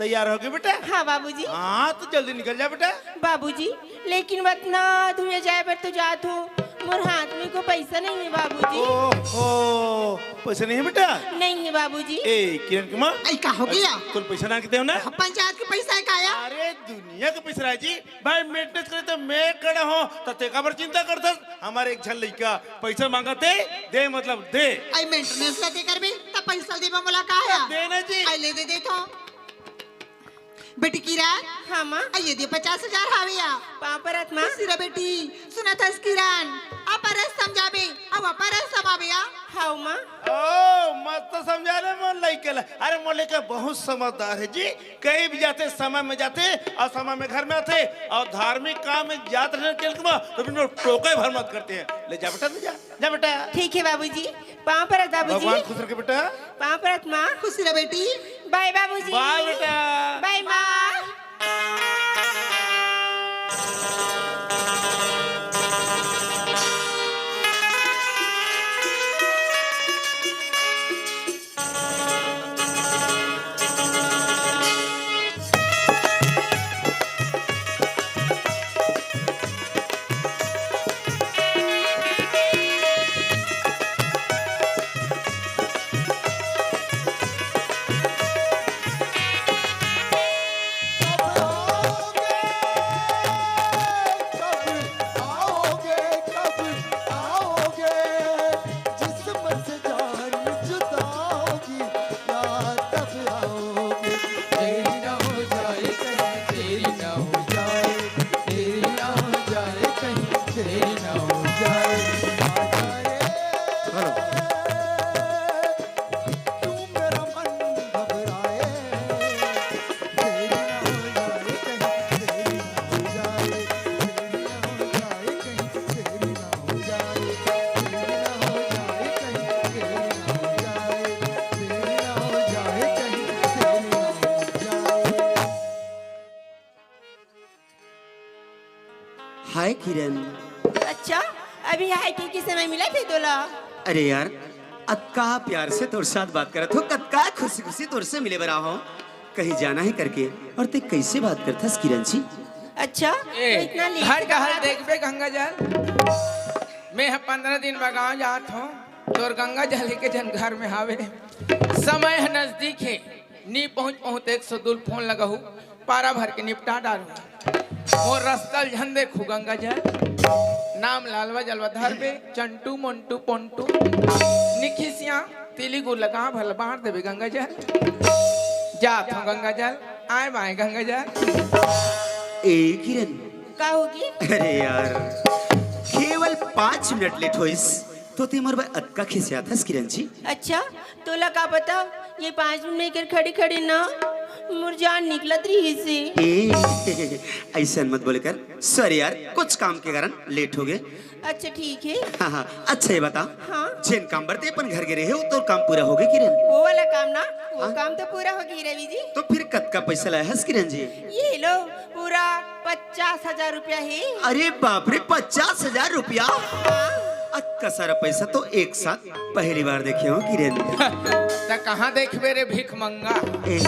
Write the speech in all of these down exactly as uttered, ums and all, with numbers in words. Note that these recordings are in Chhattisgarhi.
तैयार होगे बेटा? हाँ बाबूजी। हाँ, तो जल्दी निकल जा बेटा। बाबूजी, लेकिन वतना धुए जाए बर तो जात हो, मोर हाथ में को पैसा नहीं है बाबूजी। ओहो, पैसा नहीं है बेटा? नहीं है बाबूजी। ए किरण की माँ, आई का हो गया? तोर पैसा ना के देव ना? पंचायत के पैसा है का या? अरे दुनिया के पैसा राय जी, भाई मेंटेनेंस करे तो मैं खड़ा हूँ, तो ते काबर चिंता करथस? हमारे एक झन लइका पैसा मांगत हे, दे मतलब दे। आई मेंटेनेंस ला ते करबे, त पैसा देबा मोला का है? दे ना जी। आई ले दे दे तो। बेटी किरण। हाँ माँ। आ ये दे पचास हजार हावे या। पाँव परत माँ। सिरा बेटी, सुनत हस किरण, अपरस समझाबे, अब अपरस समाबे या। हाँ माँ। ओ, मस्त समझा रे मोर लइका ला। अरे मोर लइका बहुत समझदार है जी, कहीं भी जाथे समय में जाथे और समय में घर में आथे, और धार्मिक काम में जात रहे के तो बिना टोके भर मत करते हैं। ले जा बेटा, ले जा, जा बेटा। ठीक है बाबूजी। पाँव परत बाबूजी। भगवान खुश रखे बेटा। पाँव परत माँ। खुश रह बेटी। बाय बाबूजी। बाय बेटा। बाय माँ। हाय किरण। अच्छा, अभी हाय के, के समय मिला थे तोला? अरे यार, अतका प्यार से तोर साथ बात करत हो, कतका खुशी खुशी तोर से मिले बर आहो। कहीं जाना है करके, और ते कैसे बात करथस किरण जी? अच्छा, ए, तो इतना लेट घर का हाल देखबे गंगा जल। मैं ह पंद्रह दिन में गाँव जात हूँ, तोर गंगा जल के जन घर में हावे। समय ह नजदीक है, नी पहुँच पहुँच एक सौ दो फोन लगाहू, पारा भर के निपटा डारू। मोर रस्ता ल झन देखू गंगा जल। नाम लालवा जलवा धरबे, चंटू, मोंटू, पोंटू। निखिसिया, तिली गुर लगा भल बांट देबे गंगा जल। जात हूँ गंगा जल, आए बाए गंगा जल। ए किरण। का होगी? अरे यार, केवल पाँच मिनट लेट होइस, तो ते मोर बर अतका खिसियाथस किरण जी? अच्छा, तोला का पता, ये पाँच मिनट में कर खड़ी खड़ी ना मोर जान निकलत रही से। ए, ऐसा मत बोले कर। सॉरी यार, कुछ काम के कारण लेट हो गए। अच्छा, ठीक है। हाँ, हाँ, अच्छा ये बता, हाँ। जेन काम बर ते अपन घर गे रहे हो, तो काम पूरा हो गए किरण? वो वाला काम ना, वो हाँ? काम तो पूरा हो गई रवि जी। तो फिर कतका पैसा लाए हस किरण जी? ये लो, पूरा पचास हजार रुपया है। अरे बाप रे, पचास हजार रुपया? हाँ। अतका सारा पैसा तो एक साथ पहली बार देखे हो किरण। त कहाँ देखबे रे भीख मंगा? ए,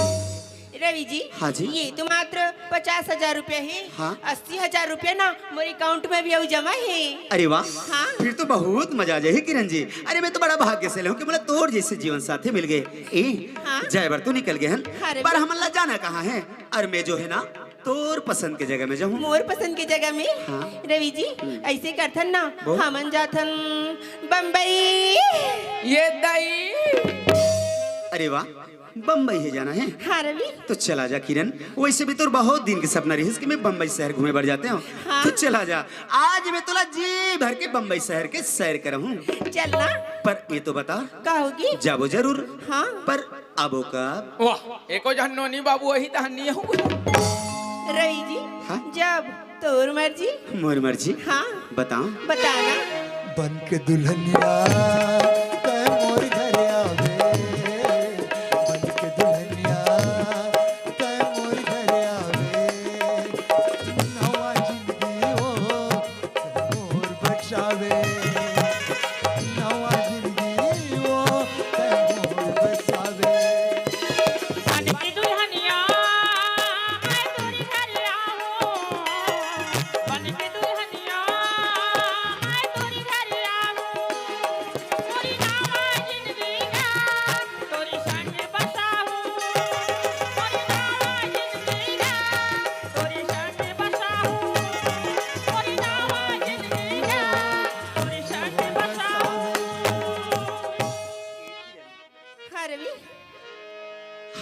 रवि जी, हाँ जी। ये तो मात्र पचास हजार रुपया है। हाँ। अस्सी हजार रुपया ना मोर अकाउंट में भी अउ जमा है। अरे वाह। हाँ। फिर तो बहुत मजा आ जाए किरण जी। अरे मैं तो बड़ा भाग्यशाली हूँ कि मोला तोर जैसे जीवन साथी मिल गए। ए, हाँ। जाए बर तो निकल गए हन, हाँ, रवि। पर हमन ला जाना कहाँ है? और मैं जो है ना, तोर पसंद के जगह में जाहूँ। मोर पसंद के जगह में? हाँ। रवि जी, हम्म। ऐसे करथन ना, बोल। हमन जाथन बम्बई। ये दाई। अरे वाह, बम्बई है जाना है? हाँ रवि। तो चला जा किरण, वैसे भी तोर बहुत दिन के सपना रहिस कि मैं बम्बई शहर घूमे बर जाते हूँ। हाँ। तो चला जा, आज मैं तोला जी भर के बम्बई शहर के सैर करहूँ। चलना। पर ये तो बता, का होगी? जाबो जरूर। हाँ। पर आबो कब? वाह, एको झन नोनी बाबू अही तहन नी आहू। रवि जी, हाँ? जब तोर मर्जी। मोर मर्जी? हाँ। बताओ। बताना। बन के दुल्हनिया तै मोर घर आवे, बन के दुल्हनिया तै मोर घर आवे, नवा जिंदगी वो मोर बचावे, नवा जिंदगी वो तै मोर बचावे। बन के दुल्हनिया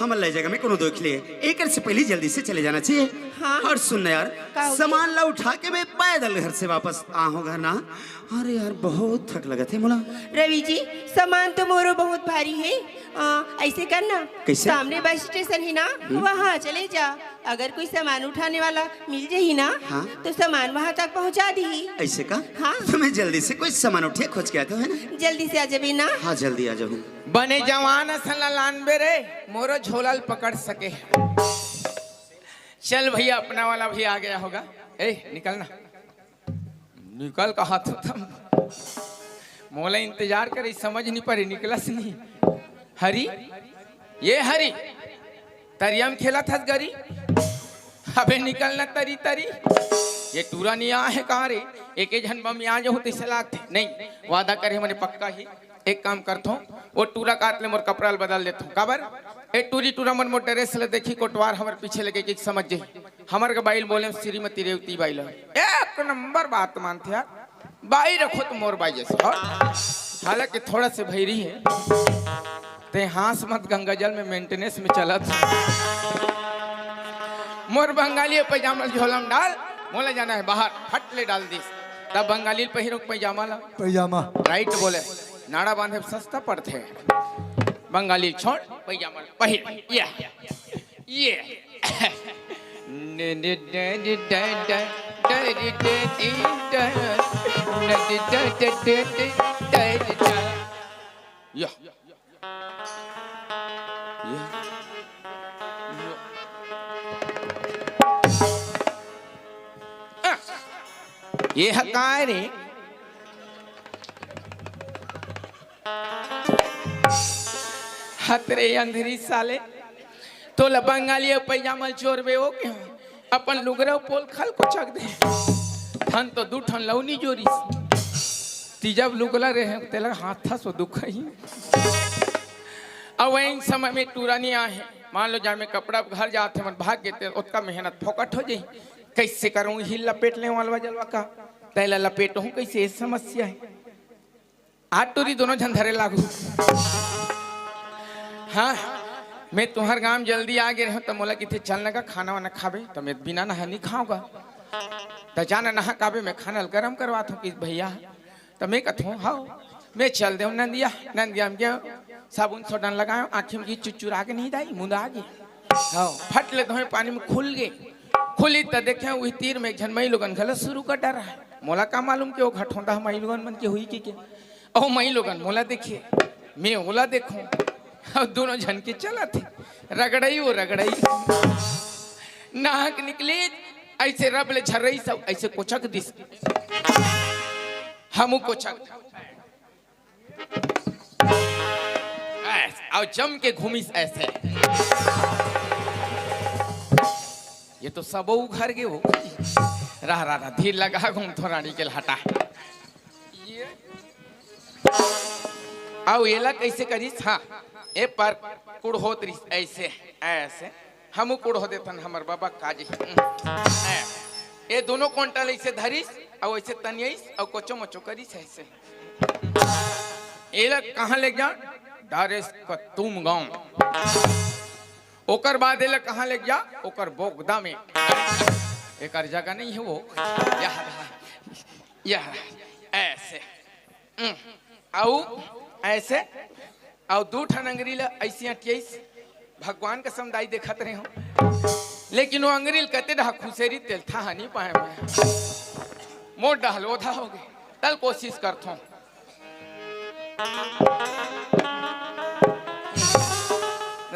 हमन ला ए जगह में कोनो देख ले, एकर से पहले जल्दी से चले जाना चाहिए। हाँ। और सुन ना यार, का हो गया? सामान ला उठा के मैं पैदल घर से वापस आहूँ घर ना। अरे यार, बहुत थक लगत हे मोला। रवि जी, सामान तो मोरो बहुत भारी हे। अ, ऐसे कर ना, कैसे? सामने बस स्टेशन हे ना, हम्म। वहाँ चले जा। अगर कोई सामान उठाने वाला मिल जाही ना, हाँ। तो सामान वहाँ तक पहुँचा दीही। ऐसे का? हाँ। तो मैं जल्दी से कोई सामान उठे खोज के आता हूँ, है ना? जल्दी से आ जाबे ना। हाँ, जल्दी आ जाऊँ। बने जवान असन ला लानबे रे, मोरो झोला ल पकड़ सके। चल भैया, अपना वाला भी आ गया होगा। ए, निकल ना। निकल कहा तो तुम। मोला इंतजार करे, समझ नहीं परे, निकलस नहीं। हरी, ये हरी, तरिया में खेलत हस गरी। अबे निकल ना तरी तरी। ये टूरा नहीं आए हे कहाँ रे? एके झन बम यहाँ जो होते से लागते। नहीं, वादा करे मने पक्का ही। एक काम करथों, वो टूरा काट ले, मोर कपड़ा ल बदल देथों। काबर? ए टूरी टूरा मन मोर ड्रेस ल देखी, कोटवार हमर पीछे लगे कि समझ जाही। हमर के बाई ल बोले श्रीमती रेवती बाई ल। एक नंबर बात मानथे यार। बाई रखो तो मोर बाई जैसे। और हालांकि थोड़ा से भैरी हे। ते हाँस मत, गंगा जल में मेंटेनेंस में चलत। मोर बंगाली पैजामा ल झोला में डाल, मोला जाना हे बाहर, फट ले डाल दिस। तब बंगाली ल पहिरो पैजामा ला। पैजामा। राइट बोले, नाड़ा बांधे सस्ता पड़थे। बंगाली छोड़, पैजामा पहिर। ये, ये। या। या। या। आ, ये ह काय रे? हतरे अंधरी साले, तोला बंगाली अउ पैजामा ल चोरबे ओ के? अपन लुगरा पोल खल कोचक दे। ठन तो दू ठन लौनी जोरिस। तीजब लुगला रहे, तेला हाथ था सो दुख ही। अब वही समय में टूरा नहीं आहे। मान लो, जामे कपड़ा घर जात हे, मन भाग गे, ते ओतका मेहनत फोकट हो जाही। कैसे करूँ, हिल लपेट ले वालवा जलवा का, तैला लपेटहूँ कैसे, ये समस्या है। आ टूरी दोनों झन धरे लागू। हाँ, मैं तुम्हर गांव जल्दी आ गे रहूं, त मोला किथे चल न गा, खाना वाना खाबे, त मैं बिना नहा नहीं खाऊंगा। त जाना नहा काबे, मैं खाना ल गरम करवात हूँ कि भैया, त मैं कथूँ, "हाओ।" मैं चल देव नंदिया, नंदिया में गयो, साबुन सोडन लगायो, आँखी में चुचुर आगे नहीं दाई, मुंदा आगे। हाँ, फट ले धोए पानी में खुल गे। खुली त देखे, वही तीर में एक झन मई लोगन घला शुरू कर डरा है। मोला का मालूम कि वो घटोंदा मई लोगन मन के हुई कि के। ओ मई लोगन मोला देखे, मैं ओला देखूं। अब दोनों झन के चलत हे, रगड़ई वो रगड़ई। नाहक निकली, ऐसे रब ले झर्रई सब ऐसे कोचक दिस। हमू कोचक। ऐस, अउ जम के घूमिस ऐसे। ये तो सबो घर के हो। रह, रह, रह, धीर लगा, घूम थो रानी के हटा। ये। अउ एला कैसे करिस? हाँ, ए पर कुड़ होत रिस ऐसे, ऐसे। हमू कुड़ हो देथन हमर बाबा काजी। ऐ, ए दोनों कोंटा ल ऐसे धरिस, अउ ऐसे तनियस, अउ कोचो मोचो करिस ऐसे। एला कहाँ ले गया? डारेस कत्तूम गांव। ओकर बाद एला कहाँ ले गया? ओकर बोगदा में। एकर जगह नहीं है वो। यह, यह, ऐसे। उम, अउ ऐसे, अउ दू ठन अंगरी ल ऐसे अटियाइस, भगवान कसम दाई देखत रहे हो। लेकिन वो अंगरी ल कते डहा खुसेरी तेल था नहीं पाए मैं। मोर डहल ओधा हो गए। तल कोशिश करथों।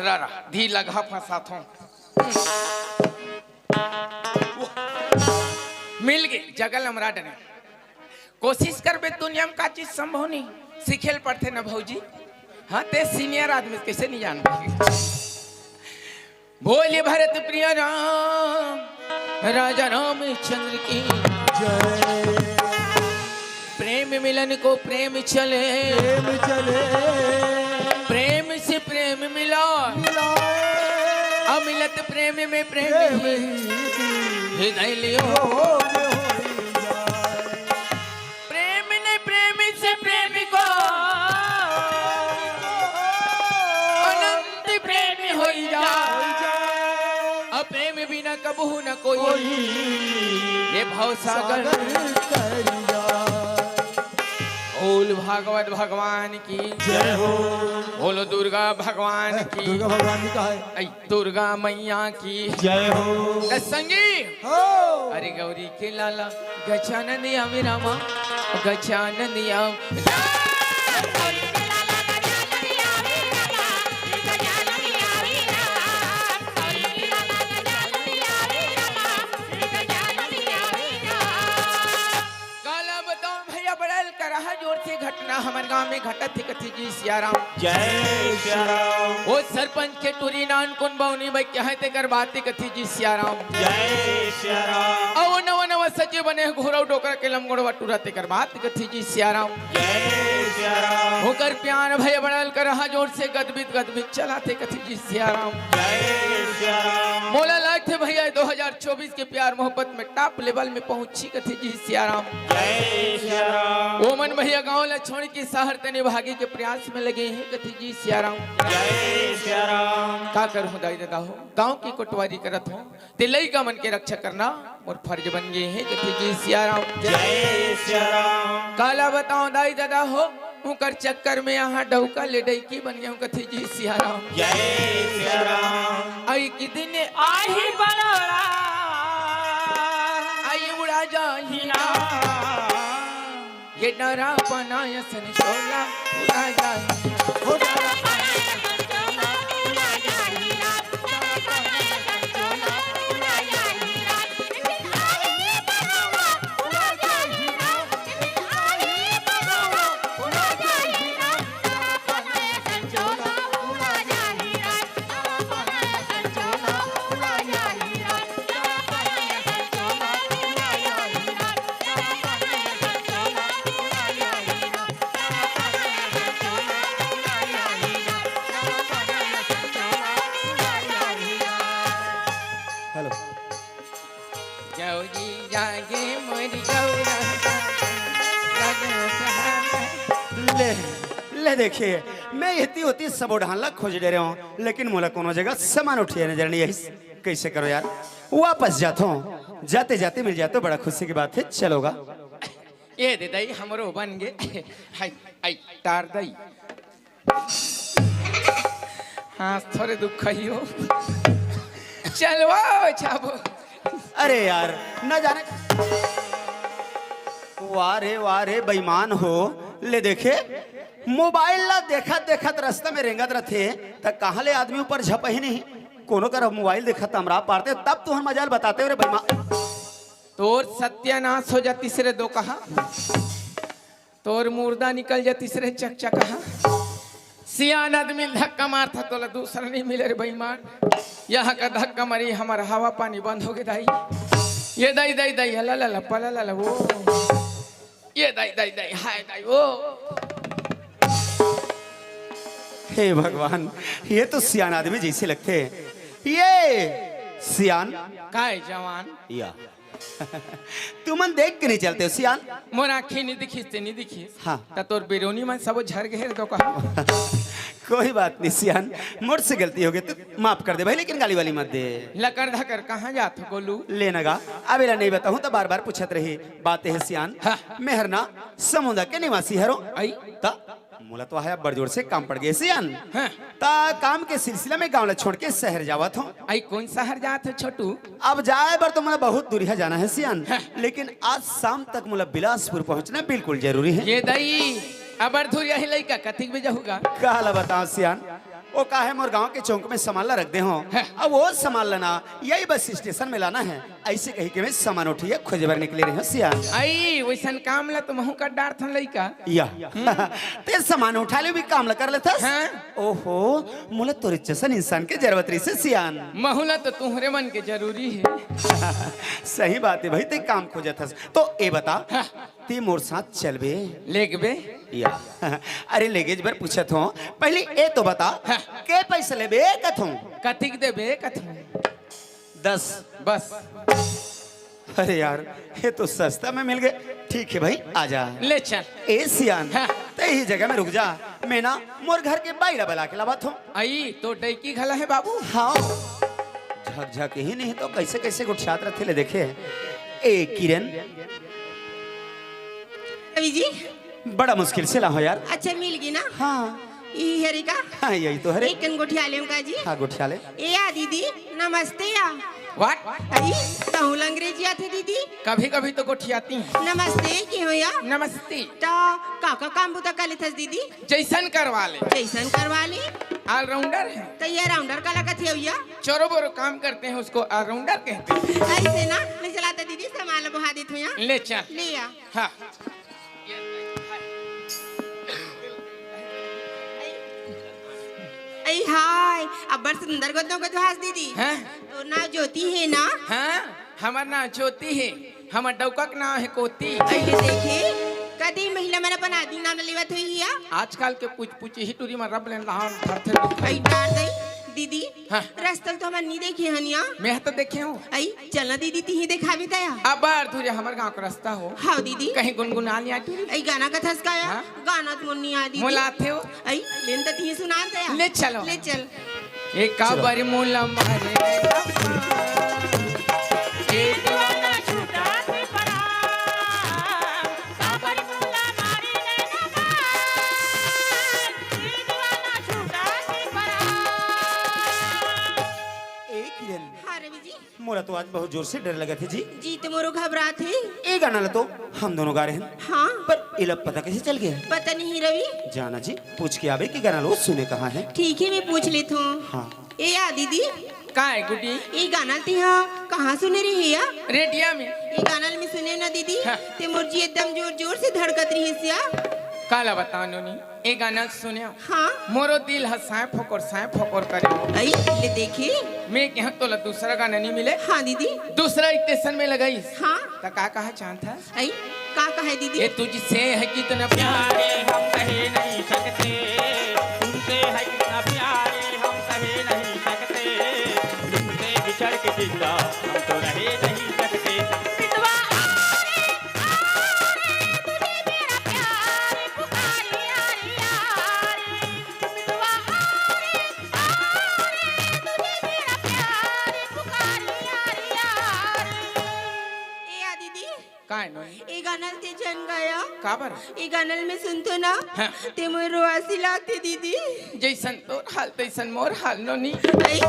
रा, रा, धी लगहा फंसाथों। मिल गए, जगल अमरा डरे। कोशिश करबे दुनिया में का चीज संभव नहीं, सीखे ल पड़थे ना भौजी। हाँ, ते सीनियर आदमी कैसे नहीं जान पाएंगे? बोलिए भरत प्रिय राम, राजा रामचंद्र की जय। प्रेम मिलन को प्रेम चले, प्रेम चले। प्रेम से प्रेम मिला, मिला। अमिलत प्रेम में प्रेम प्रेम ही ही हृदय लियो। प्रेम ने प्रेम से प्रेम को अनंत प्रेम होई जा। बिना कबहू न कोई। कोई। ये भव सागर। सागर तरिया। बोल भागवत भगवान की। जय हो। बोलो दुर्गा भगवान की। दुर्गा भगवान की का है? ऐ दुर्गा मैया की। जय हो। ए संगी। हो। अरे गौरी के लाला गजानन आवे रामा, गजानन आवे। काला बताओ भैया, बड़ा करहा जोर से घटना हमर गांव में घटत हे कथे जी सियाराम। जय सियाराम। ओ सरपंच के टूरी नान कोन बउनी बइठे हे तेकर बात हे कथे जी सियाराम। जय सियाराम। अउ नवा नवा सजे बने घोरव डोकरा के लमगोड़वा टूरा तेकर बात हे कथे जी सियाराम। जय सियाराम। ओकर प्यार भय बड़ा करहा जोर से गदबित गदबित चलाथे कथे जी सियाराम। जय सियाराम। मोला लागथे भैया दो हज़ार चौबीस के प्यार मोहब्बत में टॉप लेवल में पहुंची कथे जी सियाराम। जय सियाराम। ओमन भैया गांव ला छोड़ के शहर तने भागे के प्रयास में लगे हे कथे जी सियाराम। जय सियाराम। का करहूं दाई ददा हो, गांव की कोटवारी करत हों, ते लइका मन के रक्षा करना मोर फर्ज बन गे हे कथे जी सियाराम। जय सियाराम। काला बताओ दाई ददा हो, उंकर चक्कर में यहां डौका ले डैकी बन गेंव कथे जी सियाराम। जय सियाराम। अई के दिन आही बरोड़ा, अई उड़ा जाही ना। ये डरा बनाय सन चोला उड़ा जाही ना। हो डरा बनाय सन चोला उड़ा जाही ना। हेलो। गौरी जागे मोरी गौरा। ले, ले देखिए, मैं एती ओती सबो डहन ला खोज डरे हों, लेकिन मोला कोनो जगह समान उठिया नजर नइ आइस। कइसे करों यार, वापस जाथों, जाते जाते मिल जाथों, बड़ा खुशी के बात हे। चलो गा। ए दे दई, हमरो बन गे। हाय, हाय, टार दई। हाँ, थोरे दुख खइयो। चलवा जाबो। अरे यार, न जाने। वाह रे, वाह रे, बेईमान हो। ले देखे, मोबाइल ला देखत देखत रस्ता में रेंगत रथे, त कहाँ ले आदमी ऊपर झपही नहीं। कोनो कर मोबाइल देखत अमरा पारते, तब तुहर मजाल बताते हो रे बेईमान। तोर सत्यानाश हो जातिस रे दो कहा। तोर मुर्दा निकल जातिस रे चकचकहा। सियान आदमी धक्का मारथा तोला दूसरा नहीं मिले रे बेईमान। यहाँ का धक्का मारी हमर हवा पानी बंद हो गे दाई। ये दाई, दाई, दाई, हला, ला, ला, पला, ला, ला, वो। ये दाई, दाई, दाई, हाय दाई, वो। हे भगवान, ये तो सियान आदमी जैसे लगते हैं। ये सियान। काय जवान? या। तुमन देख के नहीं चलते हो सियान? मोर आँखी नहीं दिखिस ते नहीं दिखिस। हाँ। त तोर बिरोनी मन सबो झर घेर दो कहा। कोई बात नहीं सियान, मोर से गलती हो गई तो माफ कर दे भाई, लेकिन गाली वाली मत दे। लकर धकर कहाँ जात हो गोलू? लेना गा, अब एला नहीं बताऊँ तो बार बार पूछत रही। बात हे सियान, हाँ। मैं हर ना समुंदा के निवासी हरों। आई? त मोला तो है बड़ जोर से काम पड़ गए सियान। हाँ। त काम के सिलसिला में गाँव ला छोड़ के शहर जावत हों। आई कौन शहर जात हो छोटू? अब जाए बर तो मोला बहुत दूरिहा जाना हे सियान, हाँ। लेकिन आज शाम तक मोला बिलासपुर पहुंचना बिल्कुल जरूरी हे। ये दाई, अबर दूरिहा लइका कतिक बजे होगा? काला बताओं सियान, वो का हे मोर गांव के चौक में सामान ला रख दे हों। हाँ। अब वो सामान लाना, यही बस स्टेशन में लाना हे। ऐसे कही के मैं सामान उठिया खोजे बर निकले रहे हों सियान। आई, वैसन काम ला तो महू कर डारथन लइका। या। ते सामान उठा ले भी काम ला कर लेथस? हाँ। ओहो, मोला तोरे जैसन इंसान के जरूरत रहिसे सियान। महू ला तो तुम्हरे मन के जरूरी हे। सही बात हे भाई, ते काम खोजत हस। तो ए बता, हाँ। ते मोर साथ चलबे? लेगबे? या। अरे लेगेज बर पूछत हों, पहली ए तो बता, हाँ। के पैसा लेबे कथों? कतिक देबे कथों? दस। बस। अरे यार, ये तो सस्ता में मिल गए। ठीक है भाई, आ जा। ले चल। ए सियान, हाँ। ते ही जगह में रुक जा। मैं ना मोर घर के बाई ला बला के लावत हों। आई, तो डैकी घला हे बाबू। हाँ। ठक झक ही नहीं तो कैसे कैसे गोठियात रथे ले देखे। ए किरण, रवि जी। बड़ा मुश्किल से लाहो यार। अच्छा, मिल गई ना? हाँ। ई हरे का? हाँ, यही तो हरे। एक कन गोठिया लेम का जी? हाँ, गोठिया ले। ए या दीदी, नमस्ते या। What? अई, तहूँ ला अंग्रेजी आथे दीदी? कभी कभी तो गोठियाती हूँ। नमस्ते, के हो या? नमस्ते। त का का काम बुता कर लेथस दीदी? जैसन करवा ले। जैसन करवा ले? All rounder है। त ये rounder काला कथे हो या? चोरो बोरो काम करते हैं, उसको all rounder कहते हैं। ऐसे ना, ले चला त दीदी, सामान ला बोहा देत हो या। ले चल। ले या। हाँ। अई हाय, अब्बड़ सुंदर गोदनो गोदवास दीदी। हैं? तोर नाव ज्योति हे ना? हाँ, हमर नाव ज्योति हे। हमर डौका के नाव हे कोती। अई ले देखे, कदी महिला मन अपन आदमी नाव न लेवत होही या? आजकल के पुच पुच ही टूरी म रब लेन लहान धरथे। अई डार दई, दीदी, हाँ। रस्ता ल तो हमन नी देखे हन या। मैं तो देखे हूँ। अई, चल ना दीदी, तिही देखाबे त या। अब्बड़ दूर हमर गाँव के रस्ता हो। हाँ दीदी। कहीं गुनगुना लिया टूरी। अई गाना कथस का या? हाँ। गाना तो मोर नी आ दीदी। मोला आथे हो। अई, लेन त तिही सुना त या। ले चलो। ले चल। ए काबर मोला मारे। ए दीवाना छूटा थे परा। काबर मोला मारे नैना मार। ए दीवाना छूटा थे परा। ए किरण, हाँ रवि जी। मोला तो आज बहुत जोर से डर लगत हे जी। जी, त मोरो घबरात हे। ए गाना ला तो हम दोनों गा रहे हैं। हाँ। पर एला पता कैसे चल गया? पता नहीं रवि। जाना जी, पूछ के आबे कि गाना ला वो सुने कहाँ है। ठीक है, मैं पूछ लेत हूँ। हाँ। ए या दीदी। का है गुड्डी? ए गाना ल तिहा कहाँ सुने रहे या? रेडिया में। ए गाना ल मैं सुने ना दीदी। हाँ। ते मोर जी एकदम जोर जोर से धड़कत रहिस या। काला बताओ नोनी, ए गाना ल सुने। हाँ। मोरो दिल ह साय फोकोर, साय फोकोर करे हो। अई, ले देखे। मैं कहा तोला दूसरा गाना नहीं मिले? हाँ दीदी। दूसरा स्टेशन में लगाई। हाँ। त का कहा चाहत हे? अई, का कहे दीदी? ये तुझसे है कितना प्यार। प्यारे हम सह नहीं सकते, तुमसे है कितना प्यारे हम सह नहीं सकते, तुमसे बिछड़ के जिंदा हम तो रह नहीं सकते। मितवा आ रे, आ रे, तुझे मेरा प्यार पुकारी, आ रे, आ रे। मितवा आ रे, आ रे, तुझे मेरा प्यार पुकारी, आ रे, आ रे। ए या दीदी। काय नोनी? ए गाना ल ते झन गाया। काबर? ए गाना ल मैं सुनथों ना, हाँ। ते मोर रोआसी लाथे दीदी। जैसन तोर हाल तैसन मोर हाल नोनी। अई,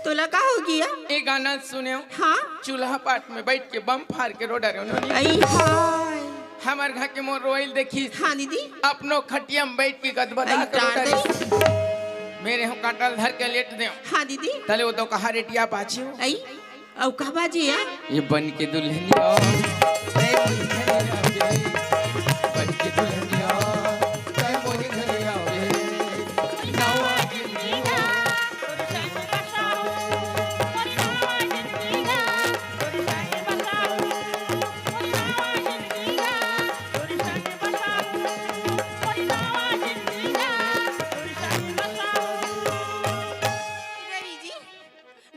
तोला का हो गया? ए गाना ल सुने हो? हाँ। चूल्हा पाट में बैठ के बम फार के रो डरे हो नोनी। अई हाय। हमर घर के मोर रोइल देखिस। हाँ दीदी। अपनो खटिया में बैठ के गदबदा अई के रो डार डरे। दे। मेरे हो काटल धर के लेट दे। हाँ दीदी। तले वो तो कहा रेटिया पाछे हो। अई। अउ का बाजे या? ये बन के दुल्हनिया, तै मोर घरे आवे। बन के दुल्हनिया, तै मोर घरे आवे। नवा जिंदगी हो। रवि जी,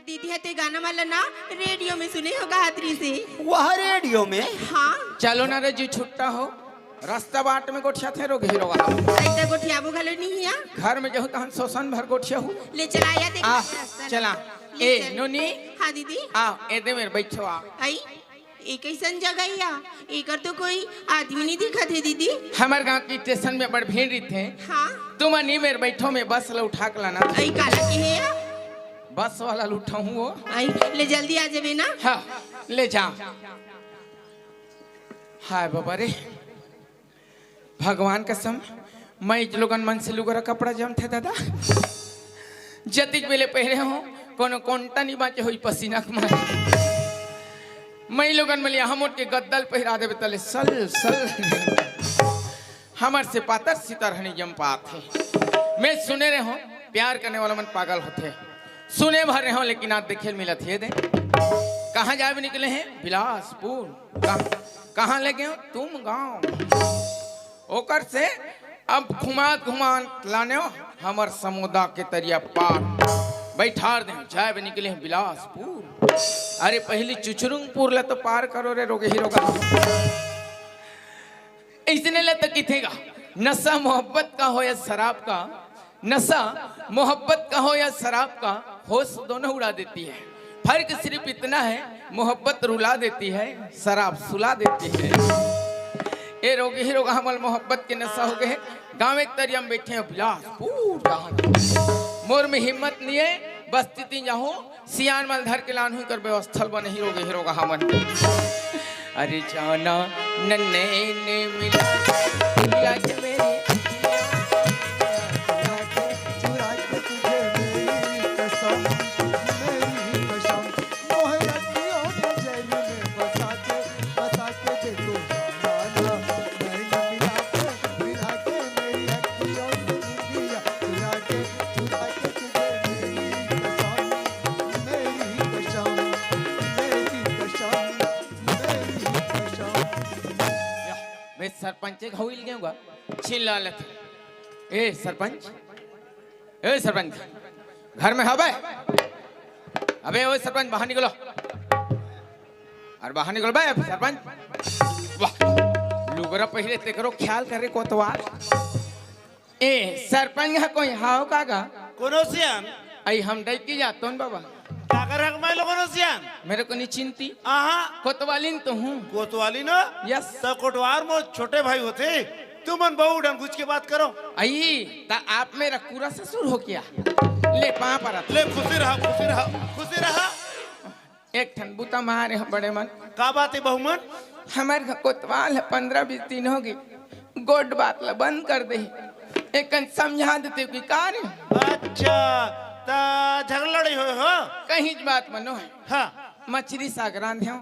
दीदी ह ते गाना वाला ना रेडियो में सुने हो गात रहिसे। वह रेडियो में? हाँ। चलो ना रे जी, छुट्टा हो। रास्ता बाट में गोठियाथे रोगही रोगहा। अइसे गोठियाबो घलो नहीं हिया। घर में जहू तहन सोसन भर गोठियाहू। ले चला या ते आ, रास्ता चला। ले ए, चल। नोनी। हाँ दीदी। आ, ए दे मेर बैठो आ। आई। ए कइसन जगह या? एकर तो कोई आदमी नहीं दिखत हे दीदी। हमर गांव के स्टेशन में बड़ भीड़ रहिथे। हाँ। तुमन ए मेर बैठो, मैं बस ला उठा के लाना। आई काला के हे या? बस वाला ल उठाहूं वो। आई, ले जल्दी आ जाबे ना। हाँ, ले जा। हाय बाबा रे, भगवान कसम, मैं इ लोगन मन से लुगरा कपड़ा जमथे दादा। जतिक बेले पहिरे हो, कोनो कोंटा नहीं बांचे होई पसीना के मारे। मैं इ लोगन मन ल हमोट के गद्दा ल पहिरा देबे तले सल सल। हमर से पातर सितर हनी जम पात हे। मैं सुने रहे हो, प्यार करने वाला मन पागल होथे। सुने भर रहे हो, लेकिन आज देखे ल मिलत हे दे। कहाँ जाए निकले हैं? बिलासपुर। कहाँ, कहाँ ले गए हो? तुम गाँव। ओकर से अब घुमात घुमात लाने हो हमर समुदा के तरिया पार। बैठार दे, जाए निकले हैं बिलासपुर। अरे पहली चुचुरुंगपुर ले तो पार करो रे रोगही रोगहा। इसने ले तो किथेगा, नशा मोहब्बत का हो या शराब का, नशा मोहब्बत का हो या शराब का, होश दोनों उड़ा देती है। फर्क सिर्फ इतना है, मोहब्बत रुला देती है, शराब सुला देती है। ए रोगही रोगहा मन ल मोहब्बत के नशा हो गए हे। गाँव एक तरिया में बैठे हैं बिलासपुर जहाँ। मोर में हिम्मत नहीं है, बस्ती तीन जाहूँ, सियान मन ल धर के लानहूँ, कर व्यवस्था ल बनही रोगही रोगहा मन। अरे जाना नन्ने ने मिला, मिला के मेरी चुरा के, चुरा के तुझे मेरी कसम, मेरी कसम। मोहे अखियों नजर में बसा के, बसा के देखो जाना, नैन मिला के, मिला के मेरी अखियों से निंदिया चुरा के, चुरा के तुझे मेरी कसम, मेरी कसम, मेरी कसम, मेरी कसम। मैं सरपंच के घाव इल गया हूँ, छीन ला लेते। ए सरपंच, ए सरपंच, घर में हवे? अबे ओ सरपंच, बाहर निकलो। अरे बाहर निकलो बे सरपंच। वाह, लुगरा पहले तेकरो ख्याल करे कोतवाल। ए सरपंच ह कोई हाव का गा? कोनो सियान? आई हम डैकी जातोन बाबा। काकर हक मैं लोगों ने सियान? मेरे को नहीं चिंती। आहा। कोतवालिन तो हूँ। कोतवालिन हो? यस। तो कोटवार मो छोटे भाई होते, तुमन बहु ढंग घुच के बात करो। आई, ता आप मेरा पूरा ससुर हो क्या? ले पाँव परत। ले खुशी रहा, खुशी रहा, खुशी रहा। एक ठन बुता मारे हम बड़े मन। का बात है बहुमन? हमर घर कोतवाल है, पन्द्रह बीस दिन हो गए, गोठ बात ला बंद कर दे। एकन समझा देते कि का रे? अच्छा, ता झगड़ा लड़ाई होय हो? कहीं बात मनो है। हाँ। मछली साग रांधे हो,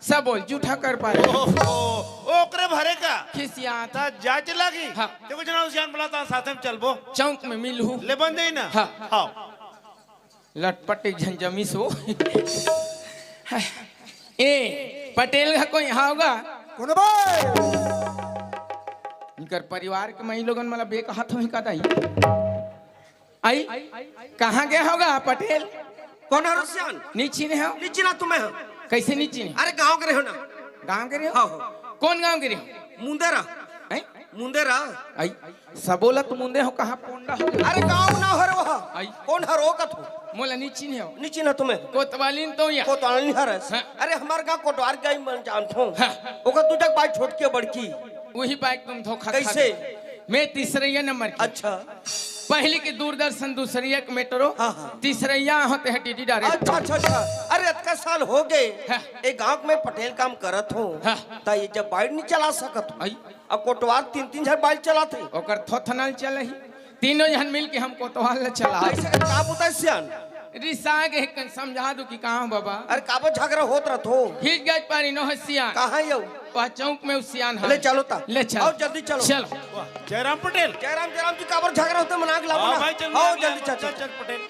सब बोल जूठा कर पाए। ओहो, ओकरे भरे का? खिसियात। ता जांच लागी। हाँ। ते कुछ ना उसियान बोला ता साथ में चलबो। चौक में मिलहू। ले बंद ही ना। हाँ। हाँ। लटपट एक झन जमीस हो। ए पटेल का कोई हाव गा? कोनो बे? इनकर परिवार के मई लोगन मला बे कहत होही का दाई? आई, कहाँ गए होगा पटेल? कोन हरो सियान? नी चिन्हे हो? नी चिन्हा तुम्हें हो? कैसे नी चिन्हे? अरे गाँव के रहे हो ना? गाँव के रहे हो? हाँ, हाँ। कौन गाँव के रहे हो? मुंदेरा। हैं? मुंदेरा। आई, सबोला तो मुंदे हो, कहाँ पोंडा हो? अरे गाँव ना हरो हो। आई। कोन हरो का तू? मोला नी चिन्हे हो? नी चिन्हा तुम्हें? कोतवालिन तो या। कोतवालिन हरस। हाँ। अरे हमार गाँव कोटवार गई मन जानत हो। हाँ। ओकर दू जग बाई छोटकी बड़की। वही बाई तुम धोखा खा कैसे? गए। मैं तीसरैया नंबर की। अच्छा। पहली की दूरदर्शन, दूसरैया के मेट्रो, हाँ, हाँ। तीसरैया होते हैं डीडी डायरेक्ट। अच्छा, अच्छा, अच्छा। अरे अतका साल हो गए। हाँ। ए गाँव में पटेल काम करत हो। हाँ। ता ये जब बाइक नहीं चला सकत हो। आई। अब कोटवार तीन तीन झन बाइक चलात है। ओकर थोथनल चलही। तीनों झन मिल के हम कोतवाल ल चला। ऐसे का का बुता सियान? रिसा के कन समझा दू कि कहाँ बाबा? अरे काबर झगड़ा होत रहत हो? हिच गज पारी नोह सियान। कहाँ यौ? वह चौक में उ सियान है। ले चलो ता। ले चल। आओ जल्दी चलो। चलो। वाह, जयराम पटेल। जयराम, जयराम जी काबर झगड़ा होते मना के लाओ हाँ ना। भाई, चल, आओ चल, जल्दी चल, चल, चल। चल पटेल।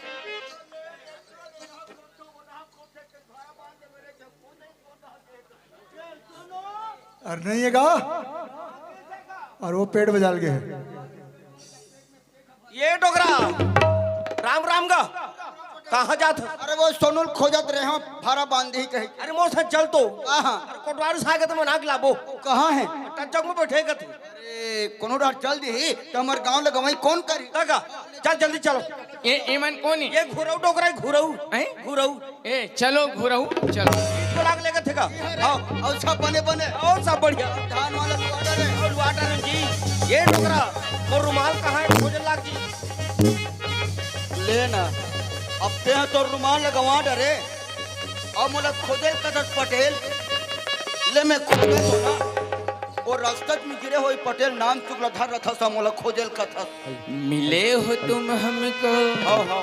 अरे नहीं है गा? और वो पेट बजाल के है। ये डोकरा, राम राम गा, कहाँ जात है? अरे वो सोनू ल खोजत रहे हो, भारा बांध ही कहे। अरे मोर साथ चल तो। हाँ, हाँ। अरे कोटवार सागे तो मना के लाबो। कहाँ है? टच्चक में बैठे गत। अरे कोनो रात चल दी ही, तो हमारे गाँव लगवाई कौन करी? काका, चल जल्दी चलो। ए, एमन कौन है? ये घुरऊ डोकरा है, घुरऊ। हैं? घुरऊ। ए, चलो घुरऊ, चलो। इसको लाग लेकर थे का? हाँ, और सब बने बने। और सब बढ़िया। धान वाला quarter है। और quarter है जी। ये डोकरा, वो रुमाल कहाँ है? खोजन लाग जी। ले ना, अब ते तो रुमाल लगवा डरे। अब मोला खोजे कथस पटेल। ले मैं खोजे तो ना। वो रास्ता में गिरे होई पटेल नाम चुगला धर रहा था, मोला खोजे कथस। मिले हो तुम हमको हाँ, हाँ।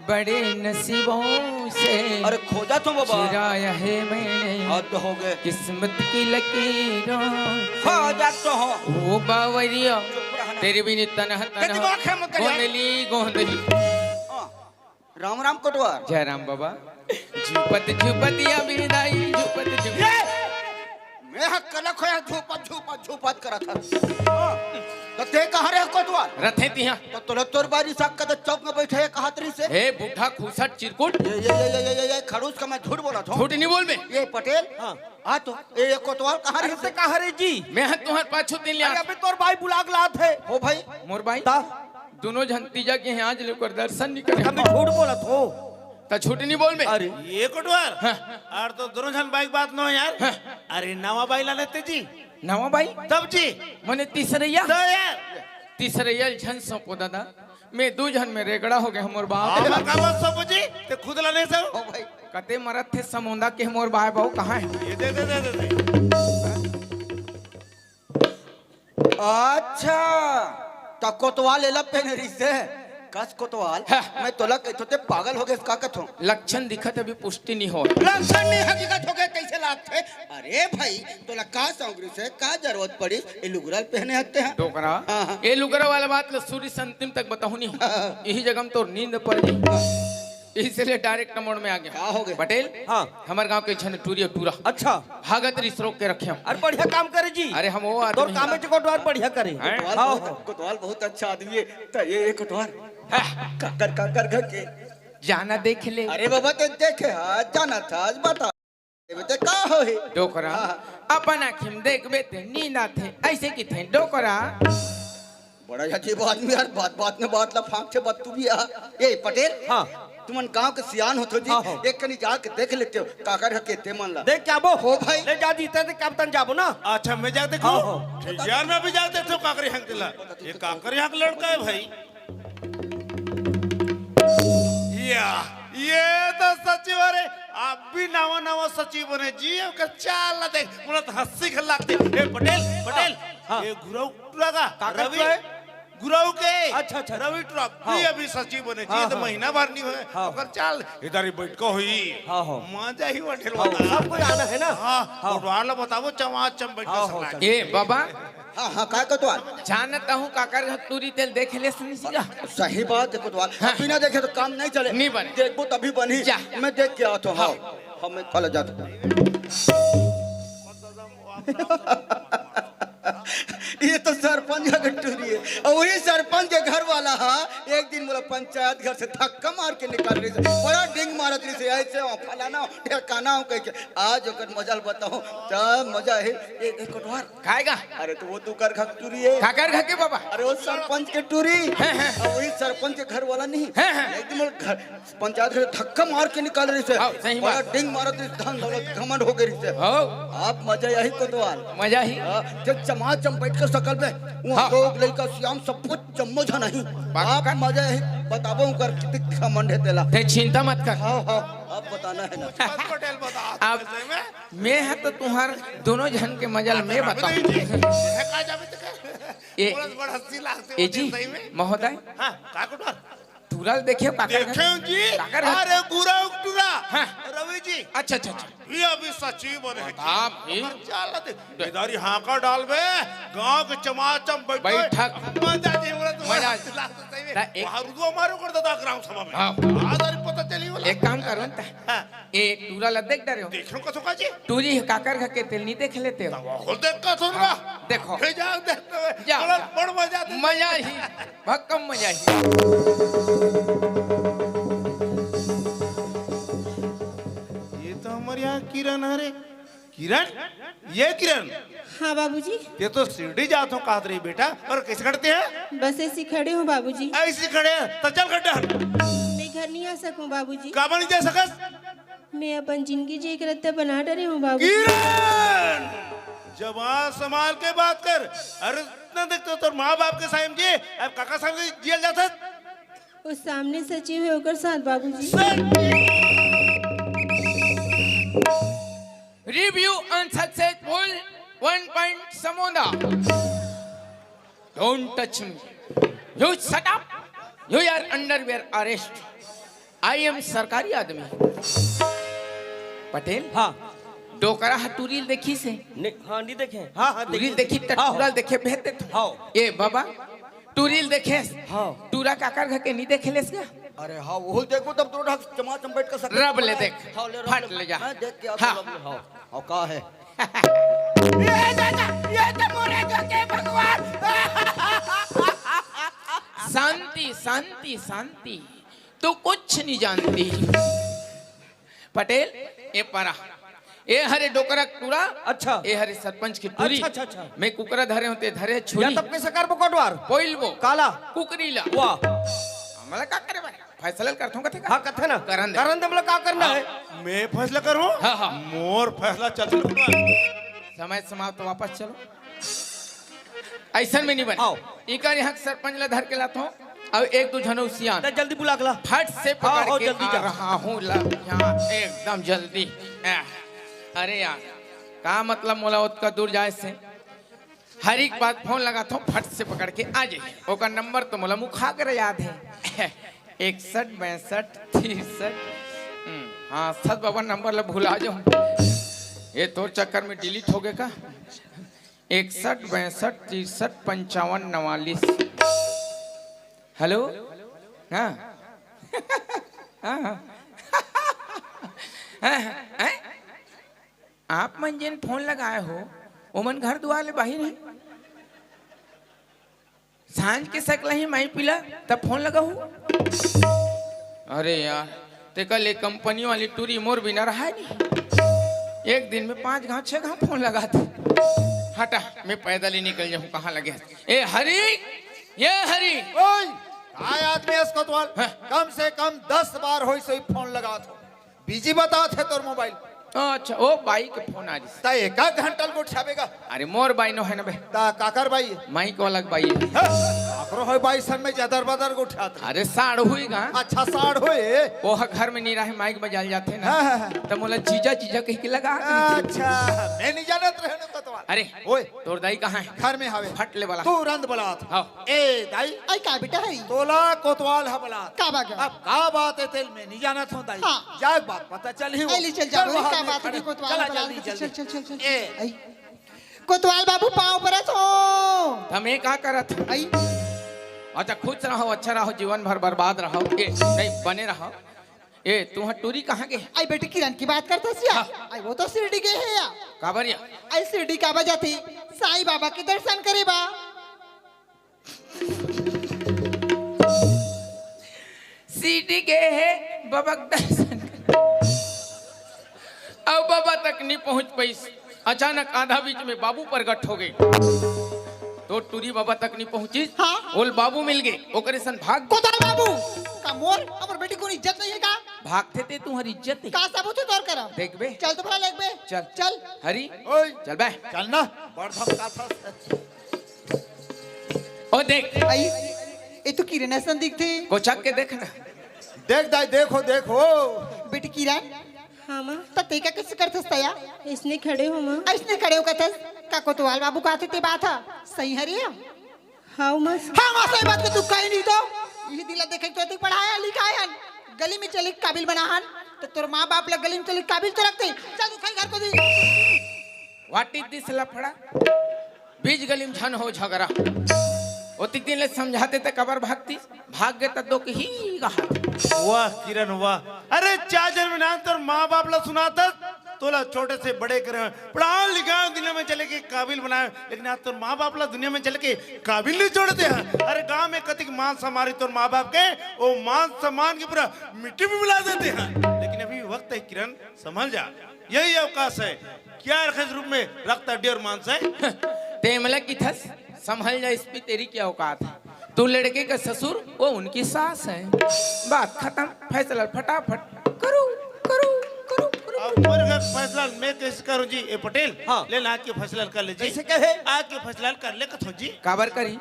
बड़े नसीबों से अरे खोजा तो बाबा। चुराया है मैंने हद हो गए। किस्मत की लकीरों से। खोजा तो हो। ओ बावरिया, चुप रहना। तेरे बिन तनह ते तनह दिमाग खराब मत कर यार। गोंदली, गोंदली। हाँ। राम राम कोटवार। जय राम बाबा। झुपत झुपत या बिरदाई, झुपत झुपत। ये! मैं हक कलक होया झुपत झुपत झुपत करत हर। तो ते कहाँ रहे कोतवाल? रथे तिहा। तो तोला तोर बारी साग का तो चौक में बैठे है कहात रही से। हे बूढ़ा खूसट चिरकुट। ये, ये, ये, ये, ये, ये खड़ूस का मैं झूठ बोला था। झूठ नहीं बोल बे। ये पटेल? हाँ। हाँ तो, ये, ये कोतवाल कहाँ रहे अरे से? कहाँ रहे जी? मैं हर तुम्हार पाछू दिन ले अरे आत। अबे तोर भाई बुला के लात है। हो भाई। मोर भाई? ता? दोनों झन तीजा के हैं, आज लेकर दर्शन नहीं करे। अबे झूठ बोला थो। त झूठ नहीं बोल बे। अरे। ये कोटवार। हाँ। अरे तो दोनों झन बाई के बात नो यार। हाँ। अरे नवा बाई ला लेते जी। नवा बाई? तब जी। मने तीसरैया? तो यार। तीसरैया ल झन सौंपो दादा। मैं दू झन में रेगड़ा हो गए हमर बाप। हमर का बात सौंपो जी? ते खुद ला नहीं सौ। ओ भाई। कते मरत थे समोंदा के हमर बाय बाऊ कहाँ है? ये दे, दे, दे, दे, दे। अच्छा, त कोतवाल एला पहने रहिसे। कस कोतवाल, हाँ। मैं तोला कहिथो ते पागल हो गेस का कथो? लक्षण दिखत अभी पुष्टि नहीं हो। लक्षण नहीं हकीकत हो गए, कैसे लागथे? अरे भाई, तोला का सौंग रहिसे, का जरूरत पड़ी, ए लुगरा पहने हते हैं? डोकरा, हाँ, हाँ। ए लुगरा वाला बात ल सूर्य से अंतिम तक बताहूँ नहीं। हाँ। यही जगह में तोर नींद पड़ गई। हाँ। इसलिए डायरेक्ट मोड में आ गया। का हो गया? पटेल, हाँ। हमर गांव के झन टूरी टूरा। अच्छा। भागत रिस रोक के रखे हम। अरे बढ़िया काम करे जी। अरे हम वो तोर आदमी काम हैं। में कोटवार बढ़िया करे। हैं? कोतवाल हाँ, बहुत, हाँ। कोतवाल बहुत अच्छा आदमी है। त ये, ये कोतवाल। हाँ। काकर, काकर घर के। जाना देख ले। अरे बाबा ते देखे, हाँ, जाना था, आज बता। एबे ते का होही? डोकरा। हाँ। अपन आँखी में देखबे ते नींद आथे। ऐसे किथे डोकरा। बड़ा अजीब आदमी यार, बात बात में बात ला फांकथे बत्तू भी आ। ए पटेल, हाँ। तुमन गांव के सियान होथो जी, हाँ, हाँ। एक कनी जाके देख लेते हो, काकर हके ते मन ला। देख के आबो। हो भाई। ले जा जी, ते कब तन जाबो ना। अच्छा, मैं जा देखो। हाँ, हाँ। ठीक यार, मैं भी जा देखो काकर हक ला। ये काकर हक लड़का है भाई। या, ये तो सचिव, अरे, आप भी नवा नवा सचिव बने जी, ओकर चाल ला देख, मोला तो हंसी के लागथे। ए पटेल, पटेल, हाँ। ये गुरु टूरा का, काकर रवि, टूरा है? गुरु के, अच्छा, अच्छा, अच्छा। रवि टूरा, हाँ। भी अभी सचिव बने जी, हाँ, ये तो हाँ। महीना भर नहीं होए, हाँ। ओकर चाल, इधर ही बैठ को हुई। हाँ, हाँ। मजा ही बटेल हाँ, बता। सब कोई आना है ना? हाँ, हाँ। कोटवार ला बताबो, चमाचम बैठ हाँ, के हाँ, सकला। चल। ए बाबा, हाँ, हाँ, काय कोतवाल? जानता हूँ, काकर घर टूरी तेल देख ले सुनी सीधा। सही बात है कोतवाल। हाँ। बिना देखे तो काम नहीं चले। नहीं बने। देखबो तभी बनी। जा। मैं देख के आता हूँ। हाँ। हाँ, हाँ, मैं कल जाता हूँ। ये तो सरपंच का टूरी है। और वही सरपंच के घर वाला, हाँ, एक दिन मोला पंचायत घर से धक्का मार के निकाल रहिसे। बड़ा डिंग मारत रहिसे, ऐसे हो, फलाना हो, ढेकाना हो कह के। आज ओकर मजा ल बताओ, क्या मजा है। ए, ए, कोटवार, खाएगा? अरे तो वो तू कर खा टूरी है। काकर घर के बाबा? अरे वो सरपंच के टूरी। हैं, हैं। अब वही सरपंच के घर वाला नहीं। हैं, हैं। एक दिन वो घर, पंचायत घर धक्का मार के निकाल रहिसे। हाँ, सही बात। बड़ा डिंग मारत रहिसे, धन दौलत घमंड हो गए रहिसे। हाँ। आप मजा यही कोतवाल। मजा ही। हाँ, जब चमाचम बैठ के सकल में, वो हाँ। लोग लइका सियान सब कुछ जम्मो झन नहीं। पक्का। आप मजा यही बताबो कर कितनी घमंड है तेला। ते चिंता मत कर। हाँ, हाँ, आप बताना है ना। पटेल बता। आप सही में? मैं ह तो तुहार दोनों झन के मजा ल मैं बताऊं। ए, ए जी, महोदय। हाँ, का कोटवार? टूरा ल देखे हो, काकर घर? देखे हो जी? काकर घर? अरे, गुरव टूरा। हाँ। रवि जी। अच्छा, अच्छा, अच्छा। भी अभी सचिव बने हैं जी। हाँ, भी। ओकर चाल ला देख। इधर ही हाका डालबे, गांव के चमाचम बैठ के बैठक। मजा जी, बोला तो मजा। मजा। सही में। ना, एक वहाँ रुदवा मारो कर दादा ग्राम सभा में। हाँ। आज अरे पता चली बोला। एक काम करो ना। हाँ। ए टूरा ला देख डरे हो? देखो कसो का जी? टूरी हे काकर घर के तेल नहीं देख लेते हो? तब वो देख का सुन रहा। हाँ, देखो। हे जा देखते हुए। जा, बड़ा जा। बड़ मजा आते। मजा ही, भक्कम मजा ही। ये तो हमारे यहाँ किरण है रे। किरण? ये किरण? हाँ बाबूजी। ये तो शिरडी जात हो कहत रही बेटा, और कैसे करते हैं? बस ऐसे खड़े हो बाबूजी। ऐसे खड़े हैं, तो चल गड्ढा। मैं घर नहीं आ सकूं बाबूजी। काबर नहीं जा सकस? मैं अपन जिंदगी जी के रत्ता बना डरे हूँ बाबूजी। किरण! जबान संभाल के बात कर। अरे इतना देख तो तोर माँ बाप के सामने जी, अब काका सामने जियल जाता। वो सामने सचिव है, ओकर साथ बाबूजी। Review unsuccessful, one point Samoda. Don't touch me. You shut up. You are under arrest. I am सरकारी आदमी। पटेल, हाँ। डोकरा ह टूरी ल देखिस हे? नहीं, हाँ, नहीं देखे। हाँ, हाँ, टूरी ल देखे। देखिस त हाँ, टूरा ल हाँ। देखे भेज देत। हाँ। ए बाबा, टूरी ल देखेस? हाँ। टूरा काकर घर के नहीं देखे लेस गा? अरे हाँ, वो देखो तब तो ढक चमाचम बैठ कर सकते रब ले देख। हाँ, ले रब फट ले। ले जा। मैं देख के आता हाँ। रब ले, हाँ। हाँ, का है? ये दादा, ये तो मोरे जो के भगवान। शांति, शांति, शांति। तू कुछ नहीं जानती। पटेल, ए परा। ए हरे डोकरा टूरा। अच्छा। ए हरे सरपंच की टूरी। अच्छा, अच्छा, अच्छा। मैं कुकरा धरे होते धरे छुरी। या तब कैसे कर बो कोटवार? पोइल बो। काला। कुकरी ला। वाह। हमला का करे भाई? फैसला ल करथों कथे का? हाँ, कथे ना। करन दे। करन दे, हमला का करना हे? मैं फैसला करूँ? हाँ, हाँ। मोर फैसला चल, चल। समय समाप्त, वापस चलो। अइसन में नहीं बने। आओ। इकर यहाँ सरपंच ला धर के लाथों, अउ एक दू झन अउ सियान। त जल्दी बुला के ला। फट से हाँ, पकड़ हाँ, के जल्दी आ जा। रहा हूँ, ला, यहाँ एकदम जल्दी। आ, अरे यार, का मतलब मोला ओतका दूर जाए से? हरी के पास फोन लगाथों, फट से पकड़ के आ जाही। ओकर नंबर तो मोला मुखा कर याद हे। इकसठ, बासठ, तिरसठ। हम्म, हाँ, सत बाबा नंबर ला भुला जाऊँ। ये तोर चक्कर में डिलीट हो गे का? इकसठ, बासठ, तिरसठ, पंचावन, नवालीस। हेलो? हाँ। हाँ, हाँ। हाँ, हाँ। आप मन जेन फोन लगाए हो, ओमन घर दुआर ले बाहिर हे। सांझ के सकला ही माई पीला, तब फोन लगाहू। अरे यार, तेकर ले कंपनी वाली टूरी मोर बिना रहाय नहीं। एक दिन में पांच घांव, छह घांव फोन लगाथे। हटा, मैं पैदल ही निकल जाहूं, कहां लगे। ए हरी, ये हरी। ओए, काय आदमी हस कोतवाल? हाँ। कम से कम दस बार होइस होही फोन लगात हों। बिजी बतात हे तोर मोबाइल। अच्छा, ओ बाई के फोन आ रहिस। त एका घंटा ल गोठियाबे गा। अरे मोर बाई नो हे ना बे। त काकर बाई? माइक वाला के बाई हे। हे, काकरो होय बाई, सन में जदर बदर गोठियात हे। अरे साढ़ू ही गा। अच्छा, साढ़ू हे। ओ ह घर में नहीं रहे, माइक बजाल जाथे ना। हाँ, हाँ, हाँ। त मोला जीजा जीजा कहि के लगा। अच्छा, मैं नहीं जानत रहेंव ना कोतवाल। अरे, ओए। तोर दाई कहाँ हे? घर में हवे। फट ले बला। तुरंत बलात। हाँ। ए दाई। अई का बेटा हरी? तोला कोतवाल ह बलात। का बात हे? अब का बात हे तेला मैं नहीं जानत हों दाई। हाँ। जा एक बार पता चलही। अई ले चल जा, चल वही वहाँ का में बात खड़े। हे, कोतवाल चला बलात जल्दी, के, जल्दी। चल, चल, चल, चल। ए। अई। कोतवाल बाबू पाँव परत हों। त मैं का करत हों? अई। अच्छा खुश रहो, अच्छा रहो, जीवन भर बर्बाद रहो। ए, नहीं, बने रहो। ए, तुँहर टूरी कहाँ गे? अई बेटी किरण के बात करत हस या? हाँ। अई वो तो शिरडी गे हे या। काबर या? अई शिरडी काबर जाथे? साईं बाबा के दर्शन करे बर। शिरडी गे हे बाबा के दर्शन करे। अउ बाबा तक नहीं पहुँच पाइस। अचानक आधा बीच में बाबू प्रगट हो गे। त टूरी बाबा तक नहीं पहुँचिस। हाँ। ओला बाबू मिल गे, ओकरे सन भाग। कोतवाल बाबू, का मोर, हमर बेटी के कोनो इज्जत नहीं हे का? भागथे ते तुँहर इज्जत हे। का सबूत हे तोर करा? देखबे। चल तो भला देखबे। चल। चल। हरी। ओए। चल बे। चल ना, बड़ धमकाथस। ओ देख। अई, ए तो किरण असन दिखथे। कोचक के देख ना। देख दाई, देखो, देखो। बेटी किरण। हाँ माँ। त तें का कइसे करथस तया? अइसने खड़े हों माँ। अइसने खड़े हों कथस? का कोतवाल बाबू कहत हे ते बात ह? सही हरे या? हाँ माँ। हाँ माँ, सही बात के तू कही नहीं तो। इही दिन ला देखे तो तू पढ़ाय हन, लिखाय हन, गली में चले के काबिल बनाय हन, त तोर माँ बाप ला गली में चले के काबिल तो रखते। चल तू खाई घर को दी। What is this लफड़ा? बीच गली में झन हो झगरा। ओतिक दिन ले समझाते ते काबर भागतिस? भाग गे त दो के ही कहा। वाह किरण वाह, अरे चार जन्म नान तोर माँ बाप ला सुनाथस, तोला छोटे से बड़े करे, पढ़ाय लिखाय, दुनिया में चले के काबिल बनाय, लेकिन आज तोर माँ बाप ला दुनिया में चले के काबिल नहीं छोड़ते हैं। अरे गाँव में कतिक मान सम्मान रही तोर माँ बाप के, ओ मान सम्मान के पूरा मिट्टी में मिला देते हैं। लेकिन अभी वक्त है किरण, संभल जा, यही अवकाश है। क्या रखे इस रूप में रक्त हड्डी और मांस है? ते मला किथस, संभल जा, इस पे तेरी क्या औकात है? तू लड़के का ससुर, वो उनकी सास है। बात खत्म, फैसला फटाफट करो, करो, करो, करो। अब मोर घर फैसला मैं कैसे करूँ जी? ए पटेल, हाँ। ले ना, आज के फैसला कर ले जी। कैसे कहे? आज के फैसला कर ले कथो जी। काबर करी?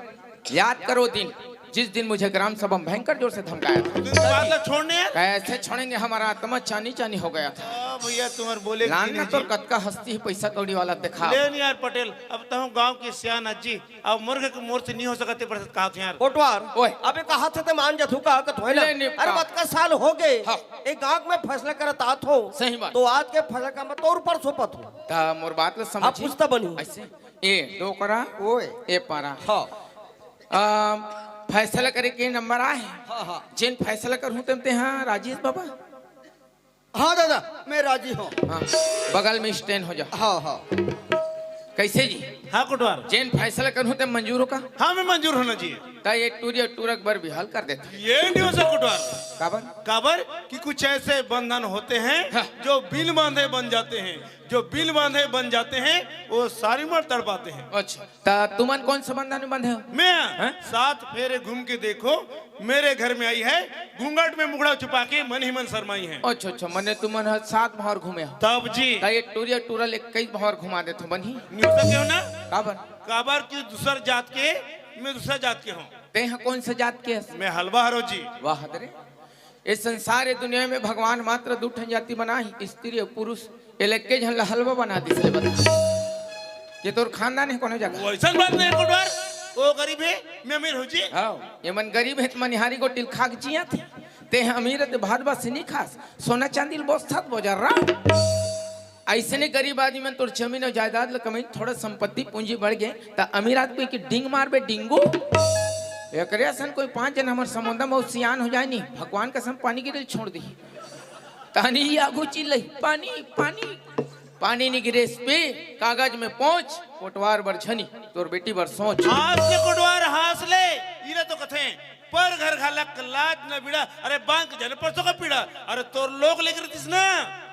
याद करो दिन, जिस दिन मुझे ग्राम सभा में भयंकर जोर से धमकाया था। दिन बाद ला छोड़ने यार। कैसे छोड़ेंगे? हमारा आत्मा चानी चानी हो गया था। हाँ भैया, तुम्हारे बोले लान की ना नहीं तोर जी। कतका हस्ती है, पैसा कौड़ी वाला देखा। ले नहीं यार पटेल, अब तो हम गांव के सियान अजी, अब मोर घर के मोर से नहीं हो सकते पर कहा थे यार। कोटवार, ओए। अबे कहा थे ते मान जाथू का, का तो है ना? ले नहीं अरे का। बतका साल हो गए। हाँ। एक गांव में फैसला करत आत हो। सही बात। तो आज के फैसला का मैं तोर ऊपर सौंपत हूँ। ता मोर बात ला समझी। अब पूछता बनू। ऐसे, ए डोकरा, ओए। ए पारा। हाँ। आ, फैसला करे के नंबर आए। हाँ, हाँ। जेन फैसला करहूँ तेन ते हाँ राजेश बाबा। हाँ दादा, मैं राजी हूँ। हाँ, बगल में स्टैंड हो जा। हाँ, हाँ। कैसे जी? हाँ कोटवार। जेन फैसला करहूँ ते मंजूर हो का? हाँ, मैं मंजूर हूँ ना जी। त ये टूरी अउ टूरा के बर बिहाव ल कर देथन। ये नहीं हो सकता कोटवार। काबर? काबर कि कुछ ऐसे बंधन होते हैं हाँ। जो बिन बांधे बन जाते हैं, जो बिन बांधे बन जाते हैं, वो सारी उम्र तड़पाते हैं। अच्छा, त तुमन कौन से बंधन में बंधे हो? मैं हाँ? सात फेरे घूम के देखो, मेरे घर में आई है, घूंघट में मुखड़ा छुपा के मन ही मन शर्माई है। अच्छा अच्छा, मने तुमन ह सात भंवर घूमे हो। तब जी। त ये टूरी अउ टूरा ल इक्कीस भंवर घुमा देथंव, बनही? नहीं हो सके हो ना। काबर? काबर कि दूसर जात के, मैं दूसर जात के हंव। तें ह कौन से जात के हस? मैं हलवा हरों जी। वाह रे, ये संसार, ये दुनिया में भगवान मात्र दू ठन जाति बनाही, स्त्री अउ पुरुष। ये ल एक्के झन ला हलवा बना दिस, ले बता। ये तोर खानदान हे कोनो जगह? वइसन बात नहीं हे कोटवार, वो गरीब हे, मैं अमीर हंव जी। हाँ, ये मन गरीब हे त मनिहारी गोटी ल खा के जियत हे। तें ह अमीर हे त भात बासी नहीं खास, सोना चांदी ल बोसथस बोजरा। अइसने गरीब आदमी मन तोर जमीन अउ जायदाद ल कमइन, थोड़ा संपत्ति पूंजी बढ़ गे, त अमीर आदमी के डिंग मारबे, डिंगू। एकरे असन कोई पांच झन हमर समुंदर में सियान हो जाय नी, भगवान कसम पानी गिरे ल छोड़ दिही। तहनी ही आगू चिल्लही, "पानी, पानी।" पानी नी गिरे, इस पे कागज में पोंछ, कोटवार बर झनी, तोर बेटी बर सोच। हंस ले कोटवार, हंस ले, इला तो कथे पर घर घालक लाज न बीड़ा, अरे बांक जन परसों का पीड़ा, अरे तोर लोग लइका रहितिस ना,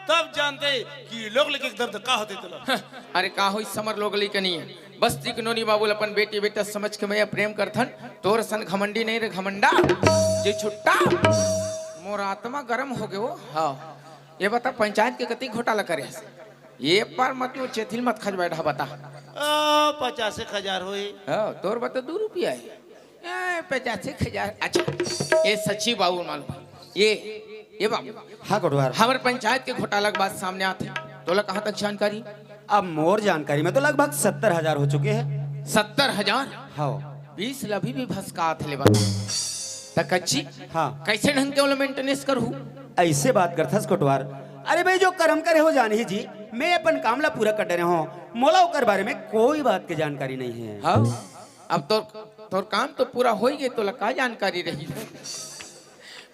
तब जानते कि लोग लइका के दर्द का होथे तोला। अरे का होइस, हमर लोग लइका नहीं हे। बस्ती के नोनी बाबू ल अपन बेटी बेटा समझ के मैं प्रेम करथन, तोर असन घमंडी नहीं रे घमंडा, जे छुट्टा। मोर आत्मा गरम हो गे हो। हाँ, ये बता पंचायत के कति घोटाला करे हस? ये बार मत वो चेथिल मत खजवाय ढा बता। आ, पचास एक हजार होही। हाँ, तोर बता दू रुपया हे। ए, पचास एक हजार। अच्छा, ये सच्ची बाबू मालूम हे। ये, ये बाबू। हाँ कोटवार। हमर पंचायत के घोटाला के बात सामने आथे। तोला कहाँ तक जानकारी? अब मोर जानकारी में तो लगभग सत्तर हजार हो चुके हे। सत्तर हजार? हाँ। बीस ल अभी भी भसकात हे ले बता। त कच्ची? हाँ। कइसे ढंग के ओला maintenance करहूँ? अइसे बात करथस कोटवार। अरे भाई, जो करम करे हो जानही जी, मैं अपन काम ला पूरा कर डरे हंव, मोला ओकर बारे में कोई बात के जानकारी नहीं हे। हाँ, अब तोर, तोर काम तो पूरा होई गे, तोला का जानकारी रही?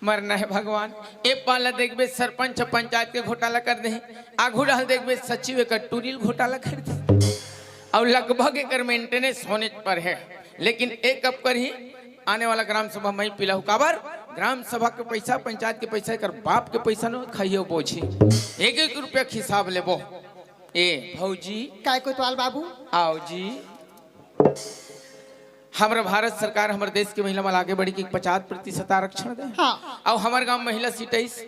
मरना हे भगवान। ए पार ला देखबे, सरपंच पंचायत के घोटाला कर दे हे, आगू डाल देखबे, सचिव एकर टूरी ल घोटाला कर दे हे। अउ लगभग एकर maintenance होने पर हे, लेकिन एक अब करही, आने वाला ग्राम सभा में पिलाहू। काबर? ग्राम सभा के पइसा, पंचायत के पइसा, एकर बाप के पइसा न खाइयो बोझी। एक एक रुपया के हिसाब लेबो। ए भौजी। काय कोतवाल बाबू? आओ जी। हमर भारत सरकार हमर देश के महिला मन आगे बढ़ी के पचास प्रतिशत आरक्षण दे। हाँ। अउ हमर गांव महिला सीट आइस,